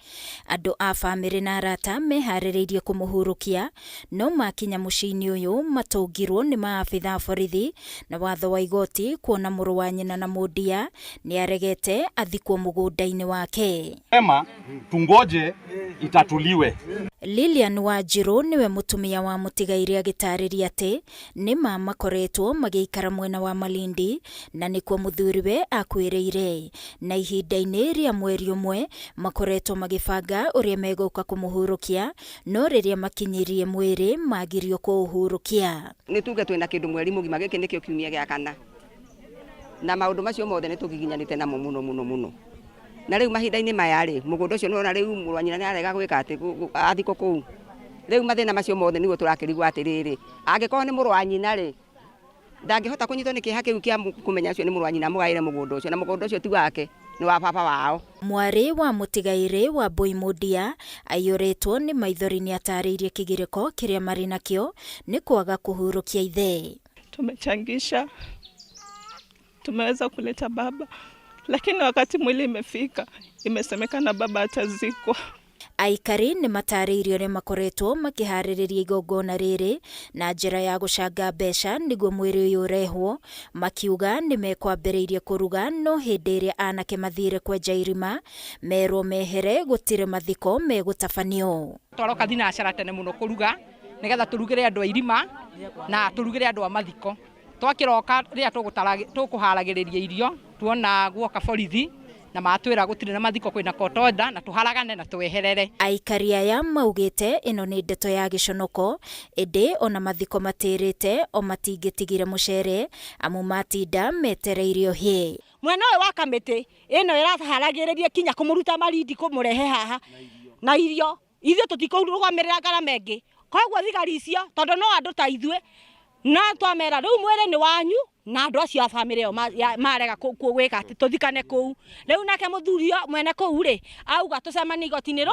Andũ a bamĩrĩ na arata meharĩrĩirie kũmũhurũkia no makinya mũciĩ-inĩ ũyũ matũngirwo nĩ maabitha a borithi na watho wa igoti kuona mũrũ wa nyina na Mundia nĩaregete athikwo mũgũnda-inĩ wake. Sema tungoje itatuliwe. Lilian Wanjiru nĩwe mũtumia wa mũtigairĩ agĩtarĩria atĩ nĩma makoretwo magĩikara mwena wa Malindi na nĩkuo mũthuriwe akuĩrĩire, na ihinda-inĩ rĩa mweri ũmwe makoretwo magĩbanga ũrĩa megũka kũmũhurũkia, no rĩrĩa makinyirie mwĩrĩ magirio kũũhurũkia. Nĩ tuge twĩna kĩndũ mweri mũgima, gĩkĩ nĩkĩo kiumia gĩa kana, na maũndũ macio mothe nĩ tũgiginyanĩte namo mũno mũno mũno. Na rĩu mahinda-inĩ maya rĩ, mũgũnda ũcio nĩwona rĩu mũrũ wa nyina nĩ arega gwĩka atĩ athikwo kũu. Rĩu mathĩna macio mothe nĩguo tũrakĩrigwo atĩrĩrĩ, angĩkorwo nĩ mũrũ wa nyina rĩ, ndangĩhota kũnyitwo nĩ kĩeha kĩu kĩa kũmenya ũcio nĩ mũrũ wa nyina mũgaĩre mũgũnda ũcio, na mũgũnda ũcio ti wake, nĩ wa baba wao. Mwarĩ wa mũtigairĩ wa Mbui Mundia aiyũrĩtwo nĩ maithori nĩ atarĩirie kĩgirĩko kĩrĩa marĩ nakĩo nĩ kwaga kũhurũkia ithe. Tumechangisha, tumeweza kuleta baba, lakini wakati mwili imefika imesemekana baba atazikwa. Aikari nĩ matarĩirio ũrĩa makoretwo makĩharĩrĩria igongona rĩrĩ na njĩra ya gũcanga mbeca nĩguo mwĩrĩ ũyũ ũrehwo, makiuga nĩ mekwambĩrĩirie kũruga no hĩndĩ ĩrĩa anake mathire kwenja irima merwo mehere gũtirĩ mathiko megũtabanio. Twaroka thinacara tene mũno kũruga nĩgetha tũrugĩre andũ a irima na tũrugĩre andũ a mathiko. Twakĩroka rĩrĩa tũkũharagĩrĩria irio tuona guoka borithi na matwĩra gũtirĩ na mathiko kwĩna kotonda na tũharagane na tweherere. Aikari aya maugĩte ĩno nĩ ndeto ya gĩconoko, ĩndĩ ona mathiko matĩrĩte o matingĩtigire mũcere amu matinda metereire ũhĩe. Mwena ũyũ wa kamĩtĩ ĩno ĩraharagĩrĩria kinya kũmũruta Malindi kũmũrehe haha na irio, ithuĩ tũtikũrũgamĩrĩra ngarama ĩngĩ, koguo thigari icio tondũ no andũ ta ithuĩ na twamera rĩu mwĩrĩ nĩ wanyu na andũ acio a bamĩrĩ ĩyo marega gwĩka atĩ tũthikane kũu. Rĩu nake mũthuri mwene kũu rĩ auga tũcemanie igoti-inĩ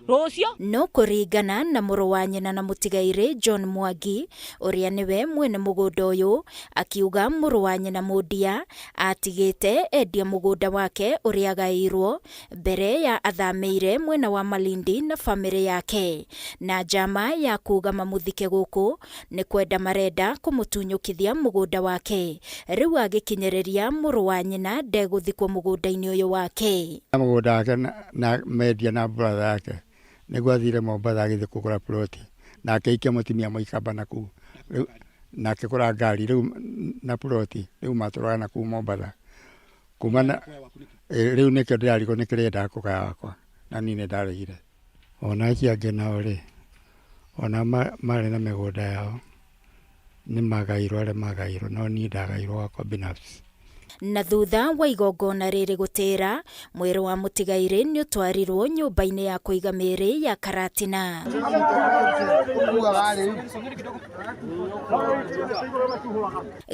rũciũ. No kũringana na mũrũ wa nyina na mũtigairĩ John Mwangi ũrĩa nĩwe mwene mũgũnda ũyũ, akiuga mũrũ wa nyina Mundia atigĩte endia mũgũnda wake ũrĩa agaĩirwo mbere ya athamĩire mwena wa Malindi na bamĩrĩ yake, na njama ya kuga mamũthike gũkũ nĩ kwenda marenda kũmũtunyũkithia mũgũnda wake. Rĩu agĩkinyĩrĩria mũrũ wa nyina ndegũthikwo mũgũnda-inĩ ũyũ wake. Mũgũnda wake na mendia na brother yake nĩguo athire Mombatha agĩthiĩ kũgũra ploti na akĩhikia mũtumia mũikamba na kũu na akĩgũra ngari rĩu na ploti rĩu matũraga na kũu Mombatha kuma na rĩu nĩkĩo ndĩrarigwo nĩ kĩrĩa endaga kũgaya wakwa na niĩ nĩ ndaregire. Ona acio angĩ nao rĩ, ona marĩ na mĩgũnda yao nĩ magairwo arĩa magairwo, no niĩ ndagairwo wakwa binafsi. Na thutha wa igongona rĩrĩ gũtĩra, mwĩrĩ wa mũtigairĩ nĩ ũtwarirwo nyũmba-inĩ ya kũiga mĩĩrĩ ya Karatina.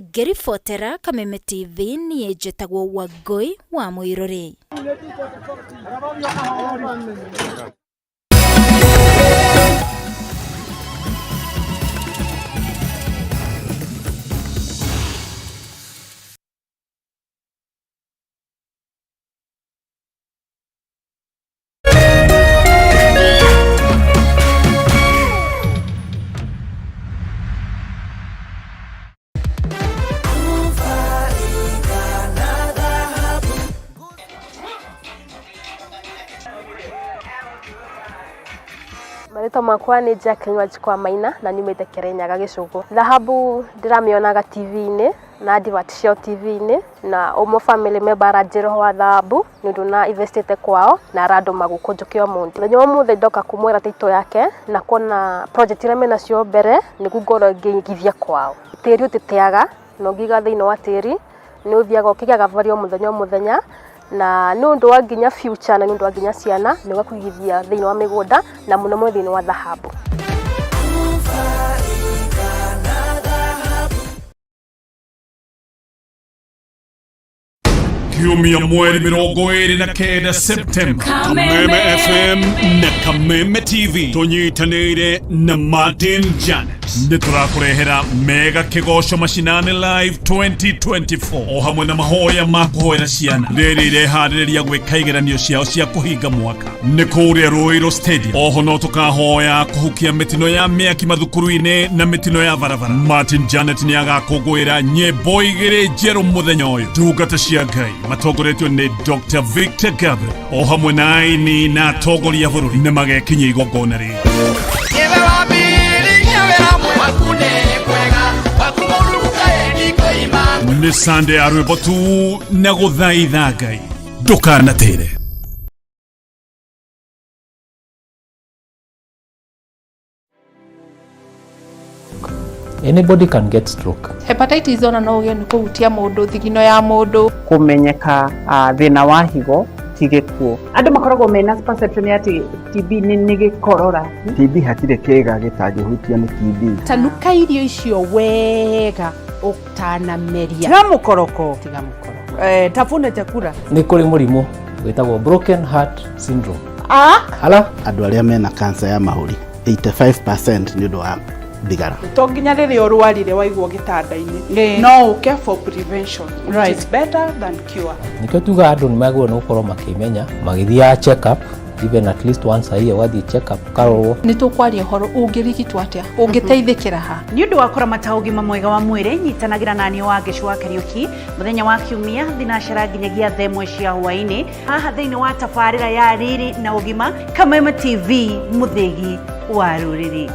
Ngĩribotera Kameme TV niĩ njĩtagwo Wangũi wa Mũirũrĩ. Marĩtwa makwa nĩ Jacqueline Wanjikũ wa Maina na nyumĩte Kĩrĩnyaga Gĩcũgũ. Thahabu ndĩramĩonaga TV-inĩ Na advert ciao TV-inĩ na ũmwe family member aranjĩra ũhoro wa thahabu nĩ ũndũ na investĩte kwao na arandũma gũkũ njũke ũmũthĩ. Mũthenya wa ũmũthĩ ndoka kũmwĩra title yake na kuona project iria menacio mbere nĩguo ngorwo ngĩigithia kwao. Tĩri ũtĩteaga na ũngĩiga thĩinĩ wa tĩri nĩ ũthiaga ũkĩgĩaga value o mũthenya o mũthenya na nĩ ũndũ wa nginya future na nĩ ũndũ wa nginya ciana nĩ kũigithia thĩinĩ wa mĩgũnda na mũno mũno thĩinĩ wa thahabu. Kiumia mweri 29 Septemba, Kameme FM na Kameme TV tũnyitanĩire na Martin Janet nĩ tũrakũrehera mega kĩgoco macinani live 2024 o hamwe na mahoya ma kũhoera ciana rĩrĩ ireharĩrĩria gwĩka igeranio ciao cia kũhinga mwaka nĩ kũrĩa Ruiru Stadium. Oho no tũkahoya kũhukia mĩtino ya mĩaki mathukuru-inĩ na mĩtino ya barabara. Martin Janet nĩ agakũngũĩra nyĩmbo igĩrĩ njerũ mũthenya ũyũ, ndungata cia Ngai matongoretio nĩ Dr. Victor Gabriel o hamwe na aini na atongoria a bũrũri nĩ magekinyia igongona rĩrĩ. Nĩ Sunday ya rwĩmbo tu na gũthaitha Ngai, ndũkanatĩre. Anybody can get stroke. Hepatitis ona no ũgĩe nĩ kũhutia mũndũ thigino ya mũndũ. Kũmenyeka thĩna wa higo ti gĩkuũ. Andũ makoragwo mena perception ya atĩ TB nĩ gĩkorora. TB hatirĩ kĩĩga gĩtangĩhutio nĩ TB. Tanuka irio icio wega ũtanameria. Tiga mũkoroko. Tiga mũkoroko. Tafuna chakula. Nĩ kũrĩ mũrimũ wĩtagwo broken heart syndrome. Ah! Ala? Andũ arĩa mena cancer ya mahũri 85% nĩ ũndũ wa thigara. To nginya rĩrĩa ũrwarire waigwo gĩtanda-inĩ, no ũke for prevention, which is better than cure. Nĩkĩo tugaga andũ nĩ magĩrĩirwo nĩ gũkorwo makĩmenya magĩthiaga check up even at least once a year, ũgathiĩ check up ũkarorwo. Nĩ tũkwaria ũhoro ũngĩrigitwo atĩa, ũngĩteithĩkĩra ha. Nĩ ũndũ wa kũramata ũgima mwega wa mwĩrĩ, nyitanagĩra na niĩ Wangeci wa Kariũki mũthenya wa Kiumia thinacara nginyagia thaa ĩmwe cia hwaĩ-inĩ haha thĩinĩ wa tabarĩra ya Riri na Ũgima, Kameme TV, mũthĩgi wa rũrĩrĩ.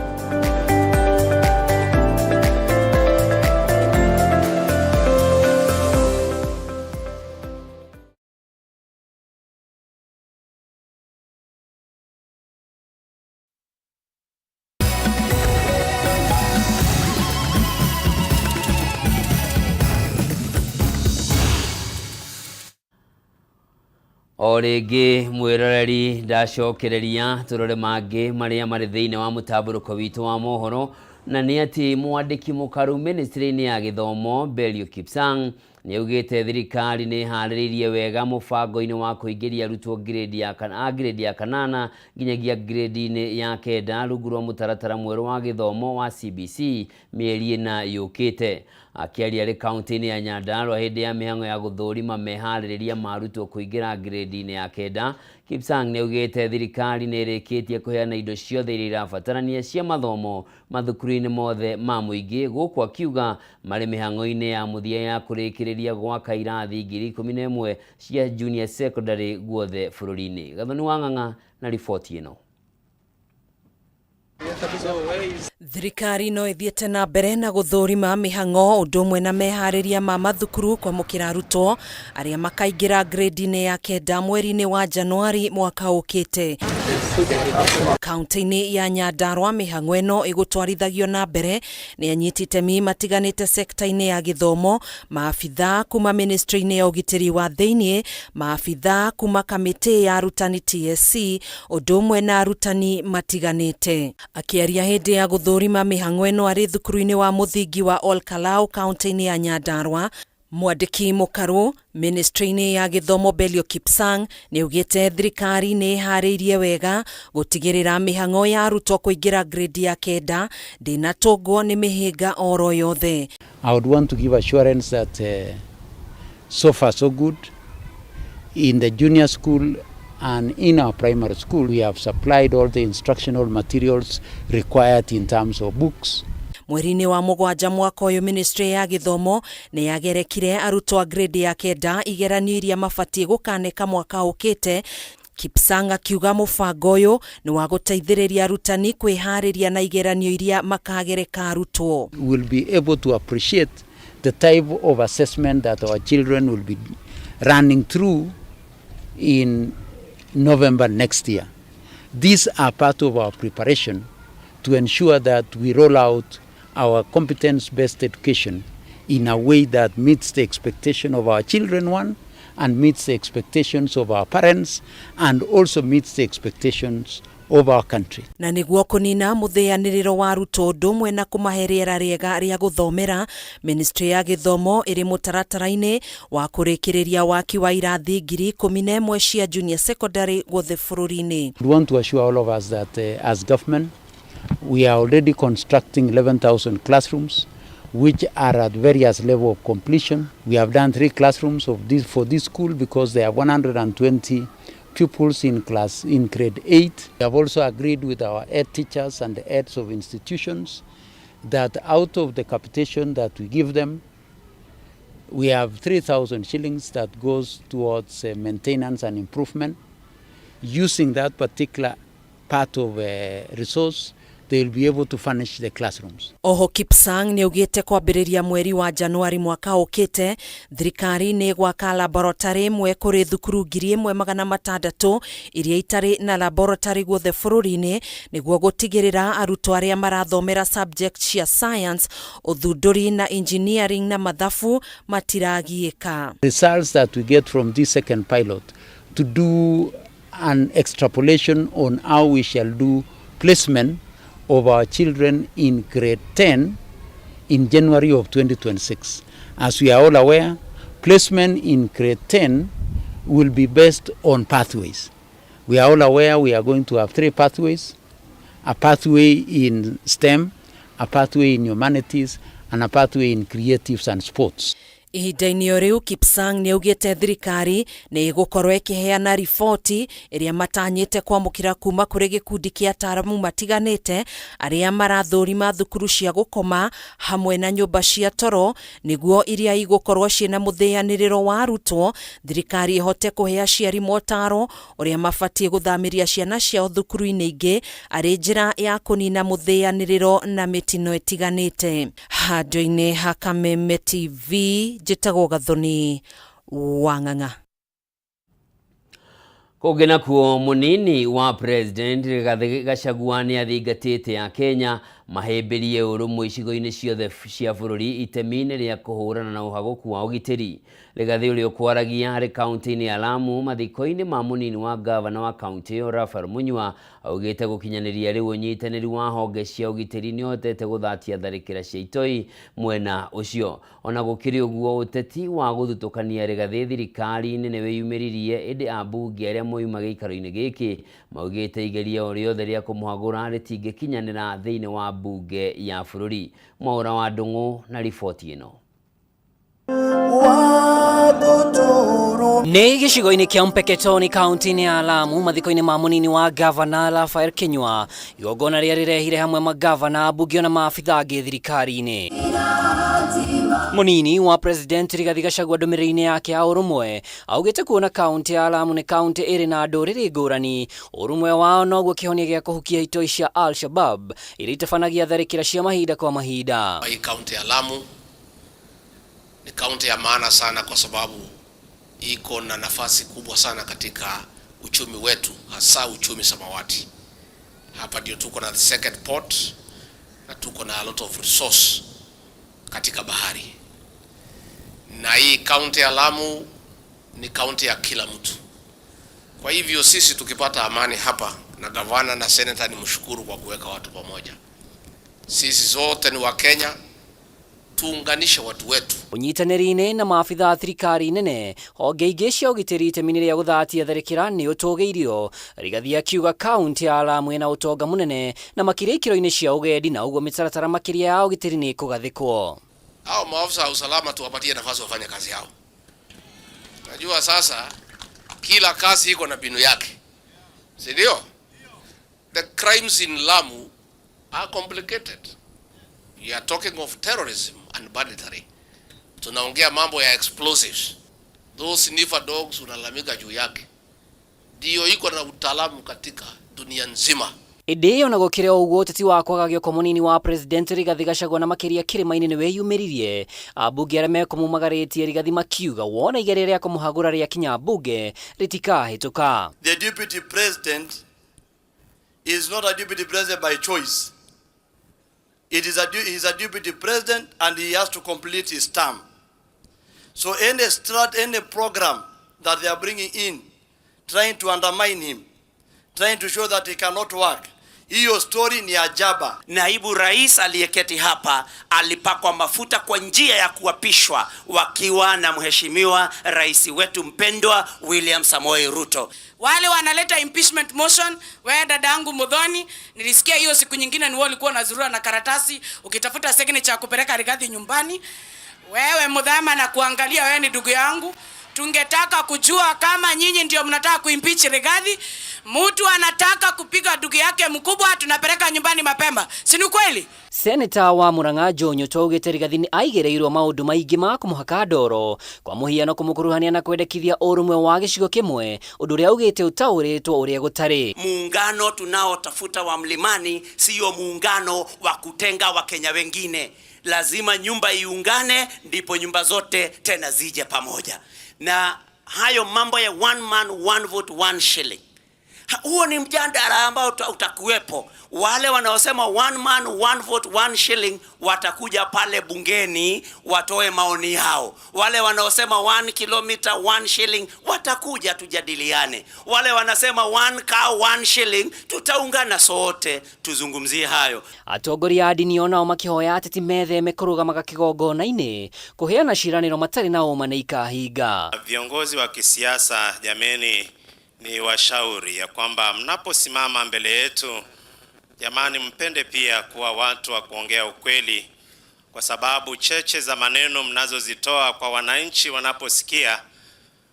O rĩngĩ mwĩroreri, ndacokereria tũrore mangĩ marĩa marĩ thĩinĩ wa mũtambũrũko witũ wa mohoro, na nĩ atĩ mwandĩki mũkaru ministry-inĩ ya gĩthomo Belio Kipsang nĩ augĩte thirikari nĩ ĩharĩrĩirie wega mũbango-inĩ wa kũingĩria arutwo grade ya kana, a grade ya kanana nginyagia grade-inĩ ya kenda rungu rwa mũtaratara mwerũ wa gĩthomo wa CBC mĩeri ĩna yũkĩte. Akĩaria arĩ kaunti-inĩ ya Nyandarua hĩndĩ ya mĩhang'o ya gũthũrima meharĩrĩria ma arutwo kũingĩra grade-inĩ ya kenda, Kipsang nĩ augĩte thirikari nĩ ĩrĩkĩtie kũheana indo ciothe iria irabatarania cia mathomo mathukuru-inĩ mothe ma mũingĩ, gũkũ akiuga marĩ mĩhang'o-inĩ ya mũthia ya kũrĩkĩrĩria gwaka irathi 11,000 cia junior secondary guothe bũrũri-inĩ. Gathoni wa Ng'ang'a na riboti ĩno. Thirikari no ĩthiĩte na mbere na gũthũrima mĩhang'o ũndũ ũmwe na meharĩria ma mathukuru kwamũkĩra arutwo arĩa makaingĩra grade-inĩ ya kenda mweri-inĩ wa Januari mwaka ũkĩte. Kaunti-inĩ ya Nyandarua mĩhang'o ĩno ĩgũtwarithagio na mbere nĩ anyiti itemi matiganĩte sekta-inĩ ya gĩthomo, maabithaa kuma ministry-inĩ ya ũgitĩri wa thĩinĩ, maabithaa kuma kamĩtĩ ya arutani TSC, ũndũ ũmwe na arutani matiganĩte. Akĩaria hĩndĩ ya gũthũrima mĩhang'o ĩno arĩ thukuru-inĩ wa mũthingi wa Olkalau kaunti-inĩ ya Nyandarua, mwandĩki mũkarũ ministry-inĩ ya gĩthomo Belio Kipsang nĩ augĩte thirikari nĩ ĩharĩirie wega gũtigĩrĩra mĩhang'o ya arutwo kũingĩra grade ya kenda ndĩnatũngwo nĩ mĩhĩnga oro yothe. I would want to give assurance that so far so good. In the junior school and in our primary school, we have supplied all the instructional materials required in terms of books. Mweri-inĩ wa mũgwanja mwaka ũyũ ministry ya gĩthomo nĩ yagerekire arutwo a grade ya kenda igeranio iria mabatiĩ gũkaneka mwaka ũkĩte. Kipsang akiuga mũbango ũyũ nĩ wa gũteithĩrĩria arutani kwĩharĩria na igeranio iria makagereka arutwo. Will be able to appreciate the type of assessment that our children will be running through in November next year. These are part of our preparation to ensure that we roll out our competence-based education in a way that meets the expectation of our children, one, and meets the expectations of our parents, and also meets the expectations of our country. Na nĩguo kũnina mũthĩanĩrĩro wa arutwo ũndũ ũmwe na kũmahe rĩera rĩega rĩa gũthomera, ministry ya gĩthomo ĩrĩ mũtaratara-inĩ wa kũrĩkĩrĩria waki wa irathi 11,000 cia junior secondary guothe bũrũri-inĩ. We want to assure all of us that as government, we are already constructing 11,000 classrooms, which are at various level of completion. We have done 3 classrooms of this for this school because they have 120 pupils in class in grade 8. We have also agreed with our head teachers and the heads of institutions that out of the capitation that we give them, we have 3,000 shillings that goes towards maintenance and improvement. Using that particular part of resource, they will be able to furnish the classrooms. Oho Kipsang nĩ augĩte kwambĩrĩria mweri wa Januari mwaka ũkĩte, thirikari nĩ ĩgwaka laboratory ĩmwe kũrĩ thukuru 1600 iria itarĩ na laboratory guothe bũrũri-inĩ, nĩguo gũtigĩrĩra arutwo arĩa marathomera subject cia science, ũthundũri na engineering na mathabu matiragiĩka. Results that we get from this second pilot to do an extrapolation on how we shall do placement of our children in grade 10 in January of 2026. As we are all aware, placement in grade 10 will be based on pathways. We are all aware we are going to have 3 pathways, a pathway in STEM, a pathway in humanities, and a pathway in creatives and sports. Ihinda-inĩ o rĩu, Kipsang nĩ augĩte thirikari nĩ ĩgũkorwo ĩkĩheana riboti ĩrĩa matanyĩte kwamũkĩra kuma kũrĩ gĩkundi kĩa ataaramu matiganĩte arĩa marathũrima thukuru cia gũkoma hamwe na nyũmba cia toro, nĩguo iria igũkorwo ciĩna mũthĩanĩrĩro wa arutwo, thirikari ĩhote kũhe aciari motaro ũrĩa mabatiĩ gũthamĩria ciana ciao thukuru-inĩ ingĩ arĩ njĩra ya kũnina mũthĩanĩrĩro na mĩtino ĩtiganĩte. Handũ-inĩ ha Kameme TV, njĩtagwo Gathoni Wang'ang'a. Kũngĩ nakuo, mũnini wa president Rigathĩ Gachagua nĩ athingatĩte ya Kenya mahĩmbĩrie ũrũmwe icigo-inĩ ciothe cia bũrũri itemi-inĩ rĩa kũhũrana na ũhagũku wa ũgitĩri. Rigathĩ ũrĩa ũkwaragia harĩ kaunti-inĩ ya Lamu mathiko-inĩ ma mũnini wa gavana wa kaunti ĩyo Raphael Munyua augĩte gũkinyanĩria rĩu ũnyitanĩri wa honge cia ũgitĩri nĩ ũhotete gũthatia tharĩkĩra cia itoi mwena ũcio. Ona gũkĩrĩ ũguo, ũteti wa gũthutũkania Rigathĩ thirikari-inĩ nĩ wĩyumĩririe, ĩndĩ ambunge arĩa moima gĩikaro-inĩ gĩkĩ maugĩte igeria o rĩothe rĩa kũmũhagũra rĩtingĩkinyanĩra thĩinĩ wa mbunge ya bũrũri. Mwaũra wa Ndung'u na riboti ĩno. Nĩ gĩcigo-inĩ kĩa Mpeketoni kaunti-inĩ ya Lamu mathiko-inĩ ma mũnini wa gavana Raphael Kinyua, igongona rĩrĩa rĩrehire hamwe magavana, ambunge na maabitha angĩ thirikari-inĩ. Mũnini wa president Rigathi Gachagua ndũmĩrĩri-inĩ yake ya ũrũmwe augĩte kuona kaunti ya Lamu nĩ kaunti ĩrĩ na ndũrĩrĩ ngũrani, ũrũmwe wao noguo kĩhonia gĩa kũhukia itoi cia Al-Shabab iria itabanagia tharĩkĩra cia mahinda kwa mahinda. Hii kaunti ya Lamu ni kaunti ya maana sana kwa sababu iko na nafasi kubwa sana katika uchumi wetu, hasa uchumi samawati. Hapa ndio tuko na the second port na tuko na a lot of resource katika bahari, na hii kaunti ya Lamu ni kaunti ya kila mtu. Kwa hivyo sisi tukipata amani hapa, na gavana na senator ni mshukuru kwa kuweka watu pamoja. Sisi zote ni Wakenya, tuunganishe watu wetu. Ũnyitanĩri-inĩ na maabitha a thirikari nene, honge ingĩ cia ũgitĩri itemi-inĩ rĩa gũthatia tharĩkĩra nĩ ũtũgĩirio. Rigathi akiuga kaunti ya Lamu ĩna ũtonga mũnene na makĩria ikĩro-inĩ cia ũgendi, na ũguo mĩtaratara makĩria ya ũgitĩri nĩ ĩkũgathĩkwo. Hao maafisa wa usalama tuwapatie nafasi wafanye kazi yao. Najua sasa kila kazi iko na mbinu yake, si ndio? The crimes in Lamu are complicated. You are talking of terrorism and banditry. Tunaongea mambo ya explosives. Those sniffer dogs unalalamika juu yake, ndio iko na utaalamu katika dunia nzima. Ĩndĩ ona gũkĩrĩ o ũguo ũteti wa kwagagio kwa mũnini wa president Rigathi Gachagua na makĩria kĩrĩma-inĩ nĩ wĩyumĩririe. Ambunge arĩa mekũmumagarĩtie Rigathi makiuga wona igeria rĩa kũmũhagũra rĩakinya mbunge rĩtikahĩtũka. The deputy president is not a deputy president by choice. It is a, he is a deputy president and he has to complete his term. So any strat, any program that they are bringing in, trying to undermine him, trying to show that he cannot work, hiyo story ni ajaba. Naibu rais aliyeketi hapa alipakwa mafuta kwa njia ya kuapishwa wakiwa na mheshimiwa rais wetu mpendwa William Samoei Ruto. Wale wanaleta impeachment motion, wewe dadangu Muthoni, nilisikia hiyo siku nyingine ni wewe ulikuwa unazurura na karatasi ukitafuta signature ya kupeleka Rigathi nyumbani. Wewe Muthama, na kuangalia wewe ni ndugu yangu, tungetaka kujua kama nyinyi ndio mnataka kuimpeach Rigathi. Mtu anataka kupiga ndugu yake mkubwa, tunapeleka nyumbani mapema, si ni kweli? Seneta wa Murang'a Joe Nyoto augĩte Rigathi nĩ aigĩrĩirwo maũndũ maingĩ ma kũmũhaka ndoro kwa mũhiano kũmũkuruhania na kwendekithia ũrũmwe wa gĩcigo kĩmwe, ũndũ ũrĩa augĩte ũtaũrĩtwo ũrĩa gũtarĩ. Muungano tunaotafuta wa mlimani sio muungano wa kutenga Wakenya wengine. Lazima nyumba iungane, ndipo nyumba zote tena zije pamoja. Na hayo mambo ya one man one vote one shilling, huo ni mjadala ambao utakuwepo. Wale wanaosema one man one vote one shilling watakuja pale bungeni watoe maoni yao. Wale wanaosema 1 kilometer 1 shilling watakuja tujadiliane. Wale wanasema one cow one shilling, tutaungana sote tuzungumzie hayo. Atongoria a ndini onao makĩhoya ateti metheme kũrũgamaga kĩgongona-inĩ kũheana ciĩranĩro matarĩ na ũma nĩ ikahinga. Viongozi wa kisiasa jameni, ni washauri ya kwamba mnaposimama mbele yetu, jamani, mpende pia kuwa watu wa kuongea ukweli, kwa sababu cheche za maneno mnazozitoa kwa wananchi wanaposikia,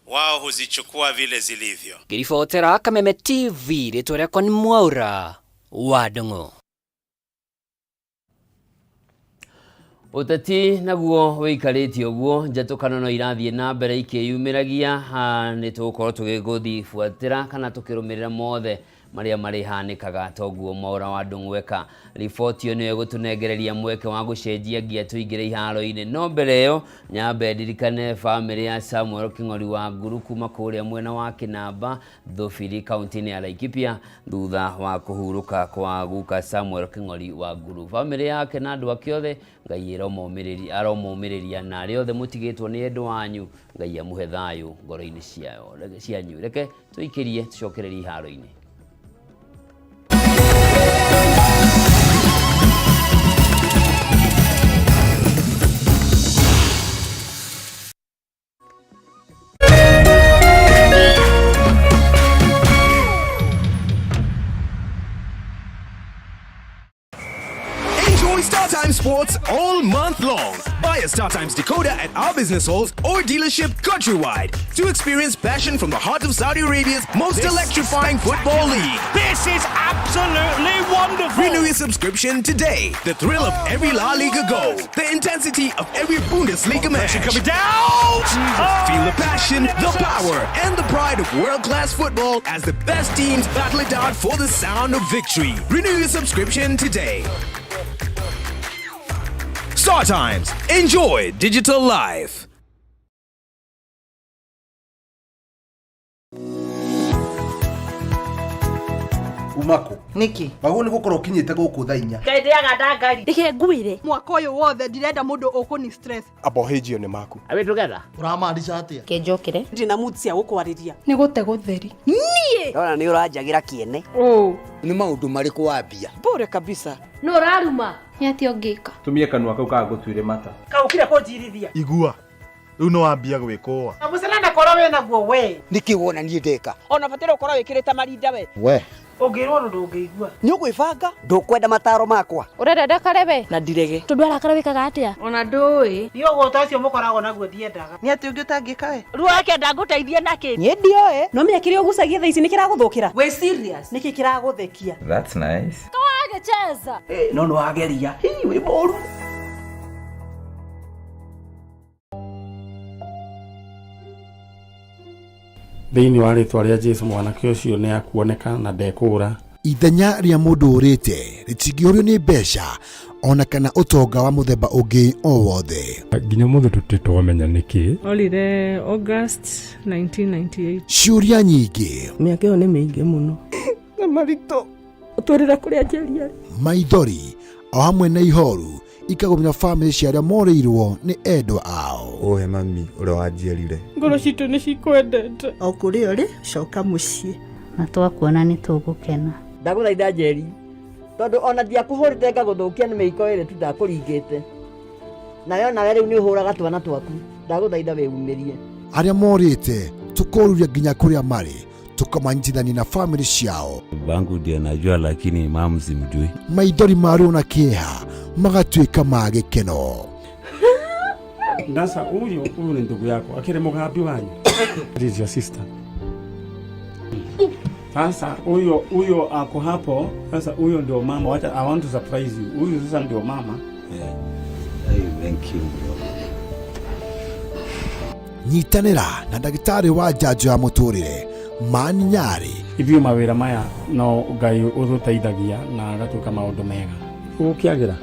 wao huzichukua vile zilivyo. Ngĩribotera Kameme TV, rĩtwa rĩakwa nĩ Mwaura wa Ndung'u. Ũteti naguo wĩikarĩte ũguo, njatũkano no irathiĩ na mbere ikĩyumĩragia. Nĩ tũgũkorwo tũgĩgũthibuatĩra kana tũkĩrũmĩrĩra mothe marĩa marĩhanĩkaga toguo Mwaura wa Ndung'u eka. Riboti ĩyo nĩyo ĩgũtũnengereria mweke wa gũcenjia nginya tũingĩre iharo-inĩ. No mbere ĩyo nyambe ndirikane bamĩrĩ ya Samuel Kĩng'ori wa Nguru kuma kũrĩa mwena wa Kĩnamba Thũbiri kaunti-inĩ ya Laikipia thutha wa kũhurũka kwa guka Samuel Kĩng'ori wa Nguru. Bamĩrĩ yake na andũ ake othe Ngai aromomĩrĩria, na arĩa othe mũtigĩtwo nĩ endwa anyu Ngai amũhe thayũ ngoro-inĩ cianyu. Reke tũikĩrie tũcokererie iharo-inĩ. Enjoy StarTimes Sports all month long. Buy a StarTimes decoder at our business halls or dealership countrywide to experience passion from the heart of Saudi Arabia's most This electrifying football league. This is absolutely wonderful. Renew your subscription today. The thrill of every La Liga goal, the intensity of every Bundesliga match. Coming down. Feel the passion, the power, and the pride of world-class football as the best teams battle it out for the sound of victory. Renew your subscription today. Star Times. Enjoy digital life. Umako niki wagwo nĩ gũkorwo ũkinyĩte gũkũ thaa 4. Ngai ndĩaga ndangari. Reke ngwire mwaka ũyũ wothe ndirenda mũndũ ũkũni stress. Amba ũhĩnjio nĩ maku. Are we together? Ũramaanisha atĩa? Kĩnjũkĩre ndina mood cia gũkwarĩria. Nĩ gũte gũtheri. Niĩ ndona nĩ ũranjagĩra kĩene. Nĩ maũndũ marĩkũ wambia? Bure kabisa. Nũ ũraruma? Nĩ atĩa ũngĩka? Tumie kanua kau kagũtuire mata. Kaũkire kũnjirithia. Igua rĩu nĩ wambia gwĩkũa. Mũcana korwo wĩ naguo we. Nĩkĩ wona niĩ ndeka? Ona bataire ũkorwo wĩkĩrĩte marinda we. We Ũngĩrwo ũndũ ndũngĩigua. Nĩ ũgwĩbanga? Ndũkwenda mataro makwa? Ũrenda ndakare we? Na ndirege. Tondũ arakara wĩkaga atĩa? Ona ndũĩ. Niĩ ũgũta ũcio mũkoragwo naguo ndiendaga. Nĩ atĩ ũngĩ ũtangĩka we? Ruo kenda ngũteithie nakĩ? Niĩ ndioĩ. No menya kĩrĩa ũgucagia thaa ici nĩ kĩragũthũkĩra. Wĩ serious? Nĩkĩ kĩragũthekia? That's nice. Kawagĩcheza. No nĩ wageria. Hii wĩ mũru. Thĩinĩ wa rĩtwa rĩa Jesũ mwanake ũcio nĩ akuoneka na ndekũũra. Ithenya rĩa mũndũ ũrĩte rĩtingĩũrio nĩ mbeca ona kana ũtonga wa mũthemba ũngĩ o wothe. Nginya mũthĩ tũtirĩ twamenya nĩkĩ. Orire August 1998. Ciũria nyingĩ, Mĩaka ĩyo nĩ mĩingĩ mũno. Na maritũ. Ũtwĩrĩre kũrĩa Njeri arĩ. Maithori o hamwe na ihoru ikagũmĩra bamĩrĩ cia arĩa morĩirwo nĩ endwa ao. Ũhe mami ũrĩa wanjiarire. Ngoro citũ nĩ cikwendete. O kũrĩa ũrĩ, coka mũciĩ. Na twakuona nĩ tũgũkena. Ndagũthaitha Njeri, tondũ ona ndiakũhũrĩte ngagũthũkia nĩ mĩiko ĩrĩ tu ndakũringĩte. Nawe onawe rĩu nĩ ũhũraga twana twaku. Ndagũthaitha wĩumĩrie. Arĩa morĩte tũkoruria nginya kũrĩa marĩ, tũkamanyitithania na bamĩrĩ ciao. Bangu ndiye najua, lakini mamu simjui. Maithori ma ruo na kĩeha magatuĩka ma gĩkeno. Sasa huyu huyu ni ndugu yako akiri mugambi wanyu. This is your sister. Sasa huyo huyo ako hapo. Sasa huyo ndio mama. Wacha, I want to surprise you. Huyu sasa ndio mama. Yeah. Hey, thank you bro. Nyitanĩra na ndagĩtarĩ wa njanjo ya mũtũrĩre Mani Nyarĩ. Ithuĩ mawĩra maya no Ngai ũtũteithagia na agatuĩka maũndũ mega. Gũkĩagĩra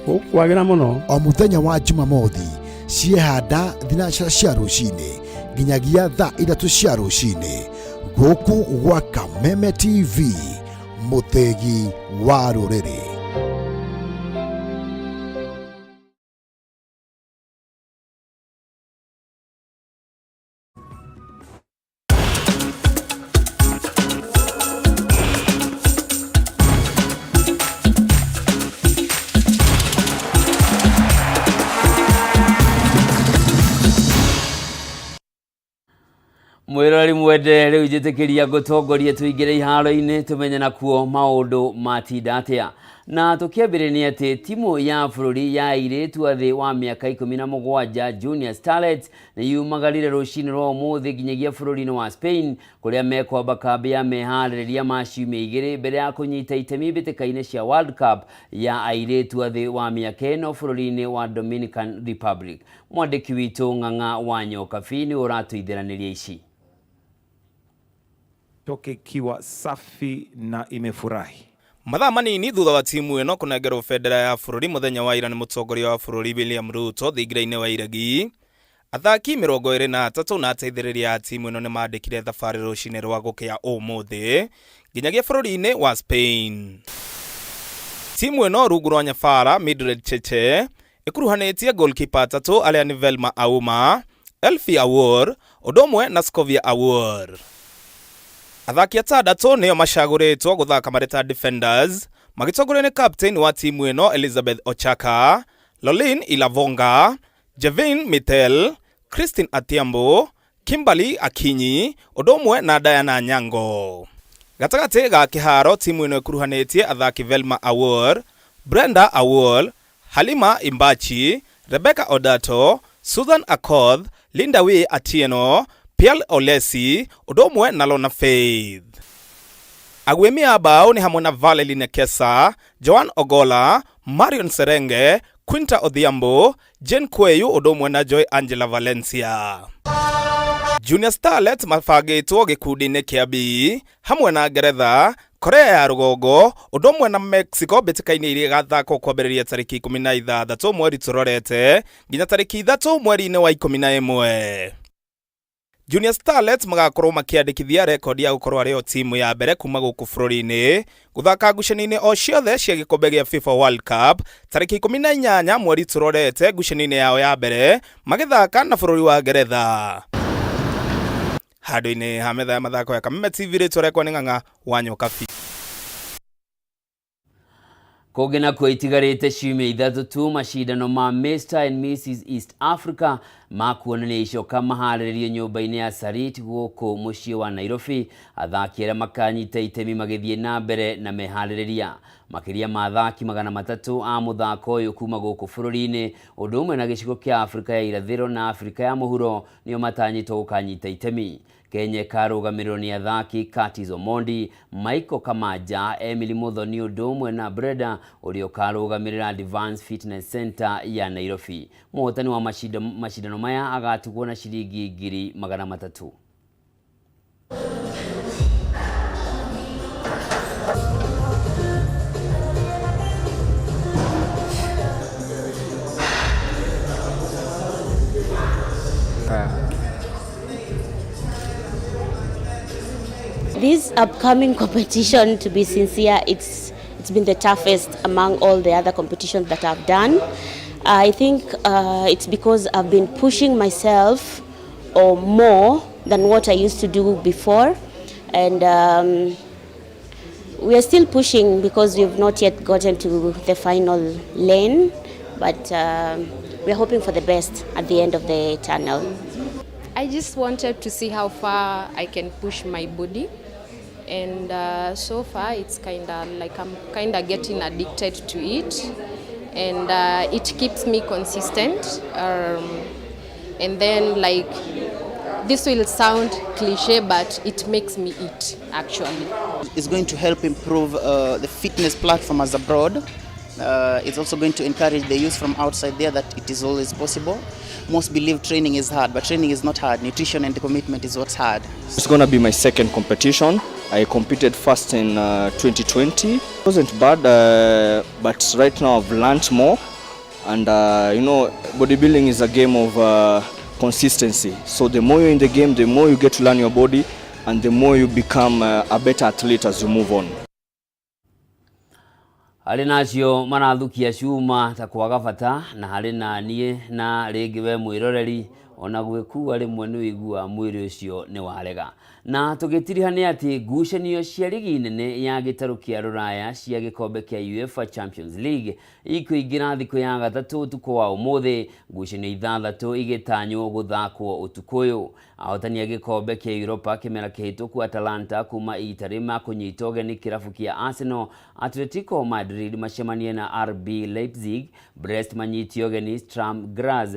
gũkwagĩra mũno. O mũthenya wa Jumamothi ciehanda thinacara cia rũcinĩ nginyagia thaa 3 cia rũcinĩ gũkũ gwa Kameme TV, mũthĩgi wa rũrĩrĩ. Mwirori mwende riu njitikiria ngutongorie tuingire iharo-inĩ tumenye nakuo maũndũ matinda atĩa. Na tukiambĩrĩria atĩ timu ya bũrũri ya airĩtu a thĩ wa mĩaka 17 Junior Starlets nĩ yumagarire rũcinĩ rwa ũmũthĩ nginyagia bũrũri-inĩ wa Spain kũrĩa mekwamba kambĩ ya meharĩrĩria ma ciumia 2 mbere ya kũnyita itemi mbĩtĩka-inĩ cia World Cup ya airĩtu a thĩ wa mĩaka ĩno bũrũri-inĩ wa Dominican Republic. Mwandĩki witũ Ng'ang'a wa Nyokabi nĩ ũratũithĩranĩria ici. Toke ikiwa safi na imefurahi. Mathaa manini thutha wa timu ĩno kũnengerwo bendera ya bũrũri mũthenya wa ira nĩ mũtongoria wa bũrũri William Ruto thingira-inĩ wa Iregi. Athaki 23 na ateithĩrĩria a timu ĩno nĩmandĩkire thabarĩ rũcinĩ rwa gũkĩa ũmũthĩ nginyagia bũrũri-inĩ wa Spain. Timu ĩno rungu rwa Nyabara Mildred Cheche ĩkuruhanĩtie goalkeeper atatũ arĩa nĩ Velma Auma, Elfie Awuor ũndũ ũmwe na Scovia Awuor. Athaki atandatũ nĩo macagũrĩtwo gũthaka marĩ ta defenders magĩtongorio nĩ captain wa timu ĩno Elizabeth Ochaka, Lolin Ilavonga, Jevin Mitel, Christine Atiambo, Kimberly Akinyi ũndũ ũmwe na Diana Nyango. Gatagatĩ ga kĩharo timu ĩno ĩkuruhanĩtie athaki Velma Awuor, Brenda Awuor, Halima Imbachi, Rebecca Odato, Susan Akoth, Linda Wi Atieno, Pial Olesi ũndũ ũmwe na Lona Faith. Aguĩmi a mbaũ nĩ hamwe na Valerie Nekesa, Joan Ogola, Marion Serenge, Quinta Odhiambo, Jane Kweyu ũndũ ũmwe na Joy Angela Valencia. Junior Starlets mabangĩtwo gĩkundi-inĩ kĩa B hamwe na Ngeretha, Korea ya rũgongo ũndũ ũmwe na Mexico mbĩtĩka-inĩ iria igathakwo kwambĩrĩria tarĩki 16 mweri tũrorete nginya tarĩki 3 mweri-inĩ wa 11. Junior Starlets magakorwo makĩandĩkithia rekondi ya gũkorwo arĩ o timu ya mbere kuma gũkũ bũrũri-inĩ gũthaka ngucanio-inĩ o ciothe cia gĩkombe gĩa FIFA World Cup tarĩki 18 mweri tũrorete ngucanio-inĩ yao ya mbere magĩthaka na bũrũri wa Ngeretha. Handũ-inĩ ha metha ya mathako ya Kameme TV rĩtwa rĩakwa nĩ Ng'ang'a wa Nyokabi. Kũngĩ nakuo itigarĩte ciumia 3 tu macindano ma Mr and Mrs East Africa ma kuonania icoka maharĩrĩrio nyũmba-inĩ ya Sarit gũkũ mũciĩ wa Nairobi. Athaki arĩa makanyita itemi magĩthiĩ na mbere na meharĩrĩria. Makĩria ma athaki 300 a mũthako ũyũ kuma gũkũ bũrũri-inĩ ũndũ ũmwe na gĩcigo kĩa Afrika ya irathĩro na Afrika ya mũhuro nĩo matanyĩtwo gũkanyita itemi. Kenya ĩkarũgamĩrĩrwo nĩ athaki Curtis Omondi, Michael Kamaja, Emily Muthoni ũndũ ũmwe na Brenda ũrĩa ũkarũgamĩrĩra Advanced Fitness Center ya Nairobi. Mũhotani wa macindano maya agatugwo na ciringi 300,000. This upcoming competition, to be sincere, it's been the toughest among all the other competitions that I've done. I think it's because I've been pushing myself or more than what I used to do before, and we are still pushing because we've not yet gotten to the final lane, but we are hoping for the best at the end of the tunnel. I just wanted to see how far I can push my body. And so far, it's kind of like I'm kind of getting addicted to it. And it keeps me consistent. And then, like, this will sound cliche, but it makes me eat, actually. It's going to help improve the fitness platform as abroad. It's also going to encourage the youth from outside there that it is always possible. Most believe training is hard, but training is not hard. Nutrition and commitment is what's hard. It's gonna be my second competition. I competed first in 2020. It wasn't bad, but right now I've learned more. And bodybuilding is a game of consistency. So the more you're in the game, the more you get to learn your body, and the more you become a better athlete as you move on. Harĩ na acio marathukia cuma ta kwaga bata, na harĩ na niĩ na rĩngĩ we mwĩroreri, ona gwĩkua rĩmwe nĩ wĩiguaga mwĩrĩ ũcio nĩ warega. Na tũgĩtiriha nĩ atĩ ngucanio cia rigi nene ya gĩtarũ kĩa Rũraya cia gĩkombe kĩa UEFA Champions League ikũingĩra thikũ ya gatatũ ũtukũ wa ũmũthĩ, ngucanio 6 igĩtanywo gũthakwo ũtukũ ũyũ. Ahotani a gĩkombe kĩa Europa kĩmera kĩhĩtũku Atalanta kuma Italy makũnyita ũgeni kĩrabu kĩa Arsenal, Atletico Madrid macemanie na RB Leipzig, Brest manyitio ũgeni Sturm Graz.